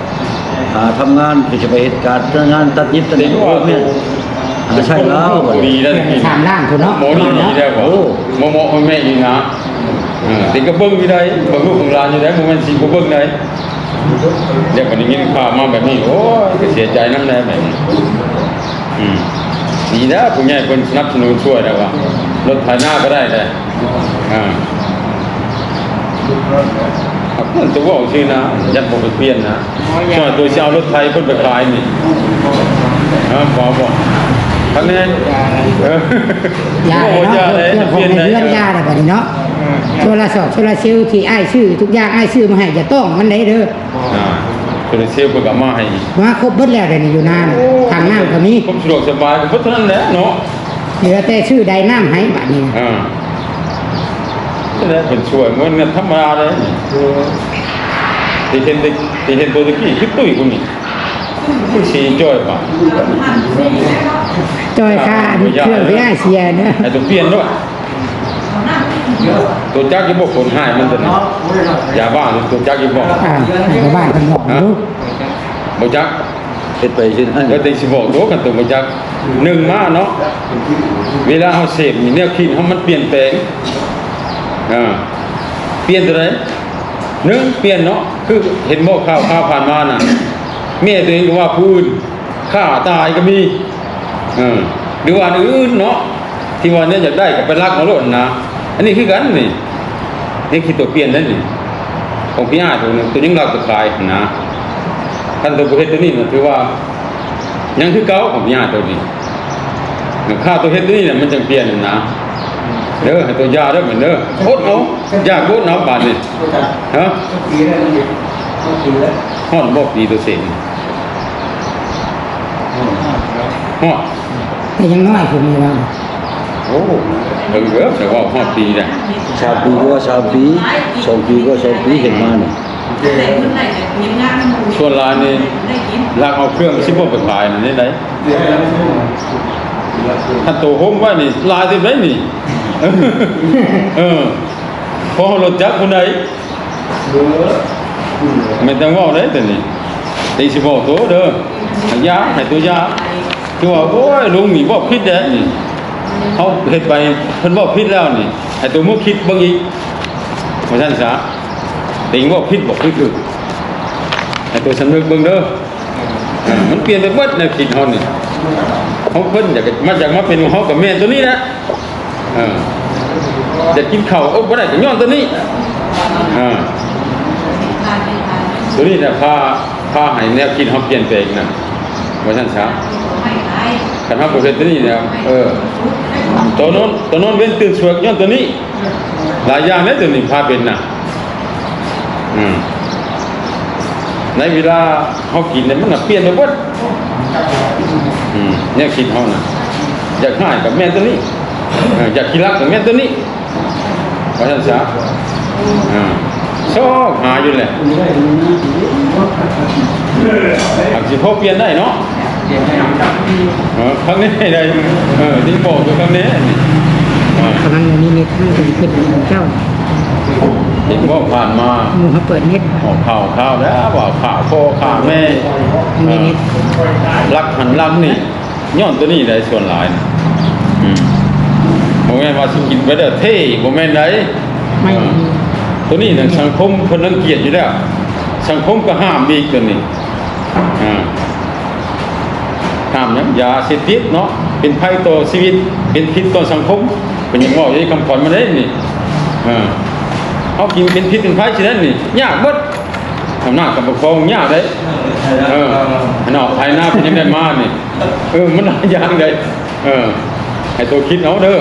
หาทำงานที่จะไปเหตุการณ์งานตัดยิบตัด เด็กว่า เนี่ย หาใช่แล้ว ดีแล้วนี่ สามล้านพุ่นเนาะ หมอนี่ดีแล้ว โอ้ หมอ หมอแม่นี่นะ เออ เด็กก็เบิ่งอยู่ได้ เบิ่งลูกของหลานอยู่ได้ บ่แม่นสิบ่เบิ่งได้ เดี๋ยวก็ได้ยินข่าวมาแบบนี้ โอ้ย ก็เสียใจนำแน่แบบนี้ อืม ดีแล้ว ผู้ใหญ่เพิ่นสนับสนุนช่วยแล้วว่า รถไถนาก็ได้แต่ อ่า เพิ่นตัวเว้าซื่อนะ ยันบ่ไปเปลี่ยนนะ ช่วยตัวสิเอารถไถเพิ่นไปขายนี่ เออ บ่ บ่ คันนี้ เออ อย่าเลยเนาะ บ่ อย่าเลย เรื่องของในเรือน เปลี่ยนได้ อย่าเลยบัดนี้เนาะ โซลาร์เซลล์ โซลาร์เซลล์ที่อ้ายซื้อทุกอย่าง อ้ายซื้อมาให้ อย่าต้องมันได้เด้อ อ่า โซลาร์เซลล์เพิ่นก็มาให้อีก มาครบเบิดแล้วเดี๋ยวนี้อยู่นาน โอ้ ทางน้ำก็มี ความสะดวกสบายก็เบิดเท่านั้นแหละเนาะ เหลือแต่ซื้อไดน้ำให้บัดนี้ อ่า นี่แหละเป็นช่วย มันเงินธรรมดาเลย ที่เห็นแต่ ที่เห็นตัวตะกี้คือตุ้ยคนนี้ คือสีจ้อยปะ จ้อยค่ะ อันนี้เครื่องที่อ้ายเสียเนอะ ไอ้ตัวเปลี่ยนด้วย ตัวจักรอยู่บ่ คนหายมันตัวนี้ ยาบ้านี่ตัวจักรอยู่บ่ อ่า ชาวบ้านเพิ่นบอกอยู่ ฮะ บ่จัก เฮ็ดไปเฮ็ดให้ ก็แต่สิบอกตัวกันตัวบ่จัก หนึ่งมาเนาะ เวลาเฮาเสพนี่ แนวคิดเฮามันเปลี่ยนแปลง อ่า เปลี่ยนตัวใด หนึ่ง เปลี่ยนเนาะ คือเห็นบ่ ข่าว ข่าวผ่านมาน่ะ แม่ตัวเองก็ว่าผู้อื่นฆ่าตายก็มี เออ หรือว่าอันอื่นเนาะ ที่ว่าเนี่ยอยากได้ก็ไปลักเอาโลดนะ อันนี้คือกันนี่ นี่คือตัวเปลี่ยนนั่นนี่ ของพี่อ้ายตัวนึง ตัวยังลักไปขายนะ คันตัวบ่เฮ็ดตัวนี้น่ะ ถือว่า ยังคือเก่าของพี่อ้ายตัวนี้ ข้าตัวเฮ็ดตัวนี้น่ะ มันจังเปลี่ยนนะ เด้อ ให้ตัวอย่าเด้อ เหมือนเด้อ อดเอา อย่าอดเอาบาดนี่ ฮะ ปีแล้วนี่ ปีแล้ว ฮอดบ่ปีตัวเสพ ฮอด แต่ยังน้อยผมนี่นะ โอ้ เพิ่งเริ่มแต่ว่าฮอดปีแล้ว สามปีก็ว่าสามปี สองปีก็สองปี เห็นมาเนี่ย ส่วนหลายนี่ ลักเอาเครื่องสิบ่ไปขายนี่ได้ได ถ้าโตโฮมไว้นี่ หลายเต็มได้นี่ เออ พอรถจักรผู้ใด แม่นแต่เว้าได้แต่นี่ แต่สิบอกโตเด้อ ให้ยา ให้ตัวยา คือว่า โอ้ย ลุงนี่เว้าผิดแด้นี่ เขาเฮ็ดไป เพิ่นเว้าผิดแล้วนี่ ให้ตัวมึงคิดเบิ่งอีก ว่าซั่นซะ แต่ยังเว้าผิด บอกผิดคือ ให้ตัวสำนึกเบิ่งเด้อ อ่า มันเปลี่ยนไปหมดแนวคิดเฮานี่ เฮาเพิ่นอยากจะมา อยากมาเป็นหมู่เฮากับแม่ตัวนี้แหละ เออ จะกินข้าวอดบ่ได้ก็ย้อนตัวนี้ อ่า ตัวนี้น่ะพา พาให้แนวคิดเฮาเปลี่ยนแปลงนะ ว่าซั่นซะ คันเฮาบ่เฮ็ดตัวนี้นะ เออ ตัวนอน ตัวนอนเว้นตื่นสวยย้อนตัวนี้ หลายอย่างเลยตัวนี้พาเป็นน่ะ อืม ในเวลาเฮากินเนี่ยมันน่ะเปลี่ยนไปเบิด อืม แนวคิดเฮาน่ะ อยากฮ้ายก็แม่นตัวนี้ เออ อยากขี้รักก็แม่นตัวนี้ ว่าซั่นซะ อ่า ซอกหาอยู่แหละ หากสิพอเปลี่ยนได้เนาะ เออ ครั้งนี้ได้ เออ ที่บอกอยู่ครั้งนี้ อ่า กำลังนิมิตให้เป็นเจ้า เห็นว่าผ่านมา หมู่เขาเปิดเน็ต ออกข่าวข่าวแล้วว่าข่าวพ่อข่าวแม่ นิมิต เออ รักหันรักนี่ ย้อนตัวนี้ได้ส่วนหลายน่ะ อืม บ่แม่นว่าสิกินไปเด้อเท่ บ่แม่นได๋ ไม่ เออ ตัวนี้น่ะสังคมเพิ่นรังเกียจอยู่แล้ว สังคมก็ห้ามอีกตัวนี้ อ่า ห้ามหยัง ยาเสพติดเนาะ เป็นภัยต่อชีวิต เป็นพิษต่อสังคม เพิ่นยังเว้าอยู่ในคำขวัญมาเด้นี่ เออ เฮากินเป็นพิษเป็นภัยสินั้นนี่ ยากเบิด อำนาจการปกครองยากเด้ เออ เนาะ ไถนาเพิ่นยังได้มานี่ เออ มันหลายอย่างเลย เออ ให้ตัวคิดเอาเด้อ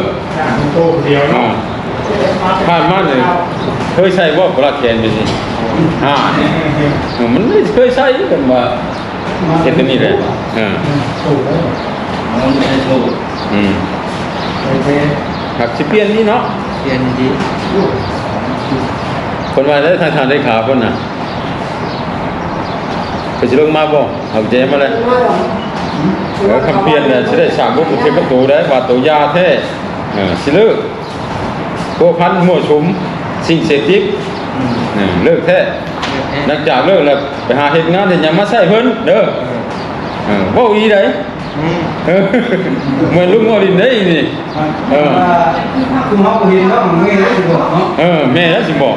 โตเดียวเนาะ อ่า ผ่านมาเนี่ย เคยใส่บ่ปลาแขนแบบนี้ อ่า เออ มันไม่เคยใส่กันว่า เฮ็ดตัวนี้แหละ เออ โตแล้ว มันไม่ได้โต อืม โอเค หากสิเปลี่ยนนี่เนาะ เปลี่ยนดี คนว่าได้ทางทางได้ขาคนน่ะ ไปสิลงมาบ่ เอาใจมาเลย เออ คำเปลี่ยนเนี่ย สิได้สร้างบ่บุญเพ็งกับตัวได้ ว่าตัวยาแท้ เออ สิเลิก พัวพันมั่วสุม สิ่งเสพติด อืม เออ เลิกแท้ เลิกแท้ หลังจากเลิกแล้ว ไปหาเฮ็ดงานเฮ็ดหยังมาใช้เพิ่นเด้อ เออ เออ เว้าอีใด อืม เออ เหมือนลุงเว้าดินได้นี่ เออ คือเฮาบ่เห็นเนาะ มันไม่ได้สิบอกเนาะ เออ แม่แล้วสิบอก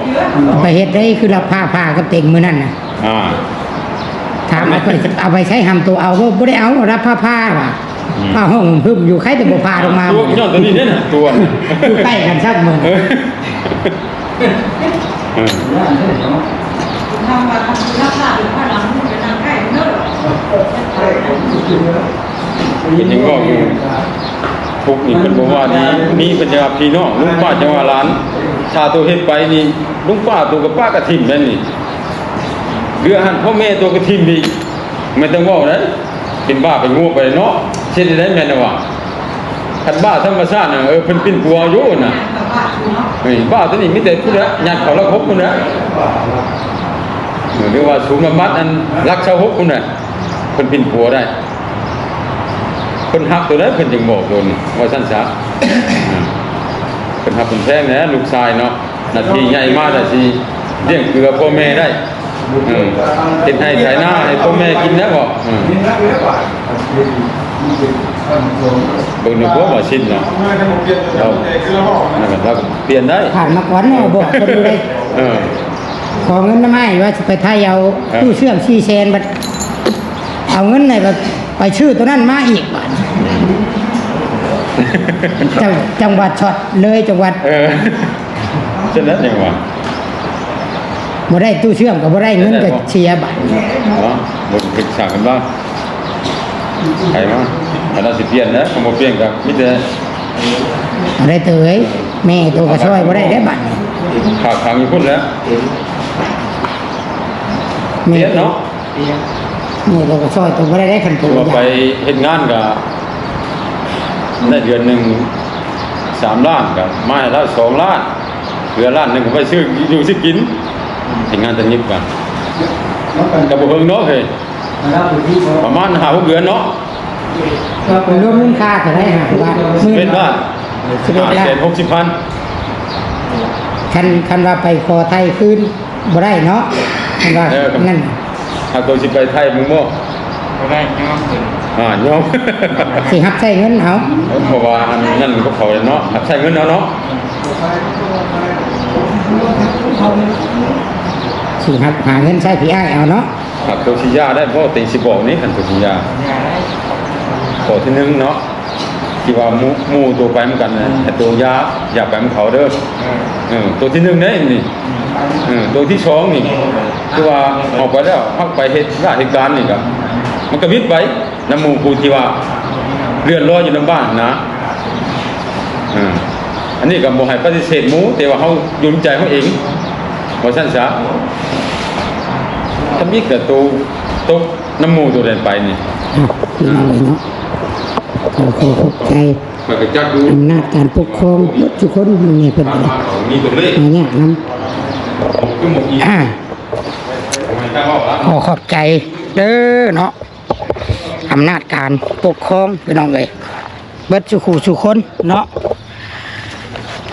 ไปเฮ็ดได้คือรับผ้าผ้ากับเต็งมื้อนั้นน่ะ อ่า ถามเอาไป เอาไปใช้หำตัวเอา บ่ บ่ได้เอา รับผ้าผ้าว่ะ อืม ผ้าห้องหึมอยู่ ใครแต่บ่พาลงมา ตัวย้อนตัวนี้เนี่ยนะ ตัวน่ะ อยู่ใกล้กันซ้ำมื้อ เออ เออ ทำมาทำคุณภาพหรือพลังมันเป็นนางไก่เนอะ เป็นหยังบอกอยู่ ทุกข์นี่เพิ่นบ่ว่าดี มีเพิ่นจะว่าพี่น้อง ลุงป้าจะว่าหลาน ถ้าตัวเฮ็ดไปนี่ ลุงป้าตัวกับป้ากะถิ่มแม่นนี่ เดือหันพ่อแม่ตัวกะถิ่มอีก แม่นต้องเว้านะ เป็นบ้าเป็นงัวไปเนาะ เช่นได้แม่นว่า คันบ้าธรรมชาติน่ะ เออ เพิ่นปิ้นปัวอยู่น่ะ เฮ้ย บ้าตัวนี้มีแต่ผู้ใดญาติเขาละครบผู้ใด เออ หรือว่าศูนย์บำบัดอันรักชาวฮกผู้ใด เพิ่นปิ้นปัวได้ เพิ่นฮักตัวใดเพิ่นจึงบอกโดน ว่าซั่นซะ อ่า เพิ่นฮักเพิ่นแพงนะ ลูกชายเนาะ หน้าที่ใหญ่มาแล้วสิเลี้ยงเกือพ่อแม่ได้ เออ เฮ็ดไร่ไถนาให้พ่อแม่กินแล้วบ่ เออ เบิ่งดูพวกบ่สิ้นเนาะ เรา นั่นก็เราเปลี่ยนได้ ผ่านมาก่อนเนาะ บอกเพิ่นอยู่เลย เออ ขอเงินนำอ้ายว่าสิไปไถเอา ครับ ตู้เชื่อมสี่แสน บัดเอาเงินให้บัดไปซื้อตัวนั้นมาอีกบัด จัง จังหวัดช็อตเลย จังหวัด เออ ฉะนั้นยังว่า บ่ได้ตู้เชื่อมก็บ่ได้ เงินก็เสียบัด เนาะ บ่ปรึกษากันบ่ ไปมา อันนั้นสิเปลี่ยนนะ คำว่าเปลี่ยนก็มีแต่ อะไรเตย แม่ตัวก็ช่วยบ่ได้ได้บัดนี้ ฝากขังอยู่พุ่นแล้ว แม่ เปลี่ยนเนาะ แม่ตัวก็ช่วยตัวบ่ได้ได้คันตัว ว่าไปเฮ็ดงานก็ได้เดือนหนึ่งสามล้าน ก็มาให้แล้วสองล้าน เหลือล้านหนึ่งก็ไปซื้ออยู่ซื้อกิน เฮ็ดงานตัดเย็บกัน ก็บ่เพิ่งเนาะเฮ้ย ประมาณห้าหกเดือนเนาะ รวมมูลค่าเท่าไหร่ฮะ ว่าหมื่น สิบเอ็ดล้าน สิบเอ็ดล้าน ห้าแสนหกสิบพัน คัน คันว่าไปขอไทยคืนบ่ได้เนาะ คันว่า เออ นั่น หากตัวสิไปไทยมึงบ่ บ่ได้ยอมเพิ่น อ่า ยอม สิรับใช้เงินเอา เพราะว่าอันนั้นก็เขาเนาะ รับใช้เงินเอาเนาะ สิรับหาเงินใช้พี่อ้ายเอาเนาะ ครับ ตัวสิยาได้บ่ ติสิบอกนี่ คันตัวสิยา ข้อที่หนึ่งเนาะ ที่ว่าหมู่ หมู่ตัวไปเหมือนกันนะ แต่ตัวยา อย่าไปเหมือนเขาเด้อ เออ ตัวที่หนึ่งเด้นี่ เออ ตัวที่สองนี่ คือว่าออกไปแล้ว เฮาไปเฮ็ดราชการนี่ก็ มันก็วิดไปนำหมู่ผู้ที่ว่าเลื่อนลอยอยู่นำบ้านนะ เออ อัน นี่ก็บ่ให้ปฏิเสธหมู่ แต่ว่าเฮาอยู่ในใจเฮาเอง ว่าซั่นซะ ทำอิดกับตัวตกน้ำหมู่ตัวแดนไปนี่ อ่ะ พี่น้องเอ้ยเนาะ ขอขอบใจ ข้อยก็จักอยู่ อำนาจการปกครองเบิดทุกคน มื้อนี้เพิ่นก็ได้ มีตัวเลข มายากนำ คือหมดอีก อ่า บ่แม่นตาเว้าละ ขอขอบใจเด้อเนาะ อำนาจการปกครองพี่น้องเอ้ย เบิดสู่คู่สู่คนเนาะ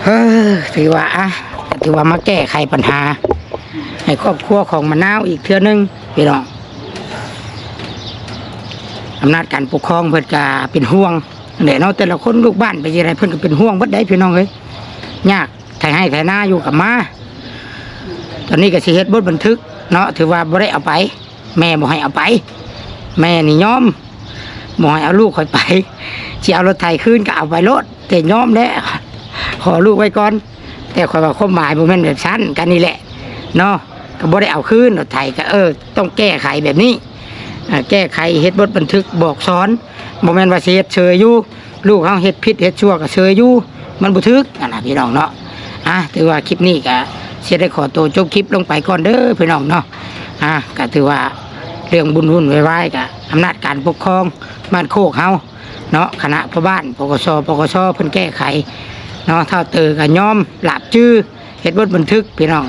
เฮ้อ ถือว่า อ่ะ ถือว่ามาแก้ไขปัญหา ให้ครอบครัวของมะนาวอีกเทื่อนึงพี่น้อง อำนาจการปกครองเพิ่นก็เป็นห่วงแหละเนาะ แต่ละคนลูกบ้านไปจั่งใดเพิ่นก็เป็นห่วงเบิดได้พี่น้องเอ้ย ยากไถไร่ไถนาอยู่กับมา ตอนนี้ก็สิเฮ็ดบทบันทึกเนาะ ถือว่าบ่ได้เอาไป แม่บ่ให้เอาไป แม่นี่ยอม บ่ให้เอาลูกข้อยไป สิเอารถไถคืนก็เอาไปโลด แต่ยอมแล้ว ขอลูกไว้ก่อน แต่ข้อยว่าความหมายบ่แม่นแบบซั่น กันนี่แหละเนาะ ก็บ่ได้เอาคืนรถไถ ก็ เออ ต้องแก้ไขแบบนี้ อ่า แก้ไขเฮ็ดบทบันทึกบอกสอน บ่แม่นว่าสิเฮ็ดเฉยอยู่ ลูกเฮาเฮ็ดผิดเฮ็ดชั่วก็เฉยอยู่ มันบ่ถูก นั่นน่ะพี่น้องเนาะ อ่ะ ถือว่าคลิปนี้ก็สิได้ขอตัวจบคลิปลงไปก่อนเด้อพี่น้องเนาะ อ่ะ ก็ถือว่าเรื่องวุ่นๆวายๆก็อำนาจการปกครองบ้านโคกเฮาเนาะ คณะพ่อบ้าน ปกส ปกส เพิ่นแก้ไขเนาะ ท้าวเตอก็ยอมหลาบจื้อ เฮ็ดบทบันทึกพี่น้อง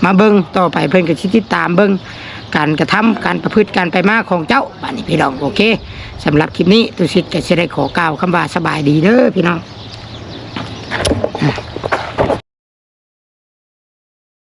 มาเบิ่งต่อไปเพิ่นก็สิติดตามเบิ่งการกระทำ การประพฤติ การไปมาของเจ้า บัดนี้พี่น้อง โอเค สำหรับคลิปนี้ตุสิทธิ์ก็สิได้ขอกล่าวคำว่าสบายดีเด้อพี่น้อง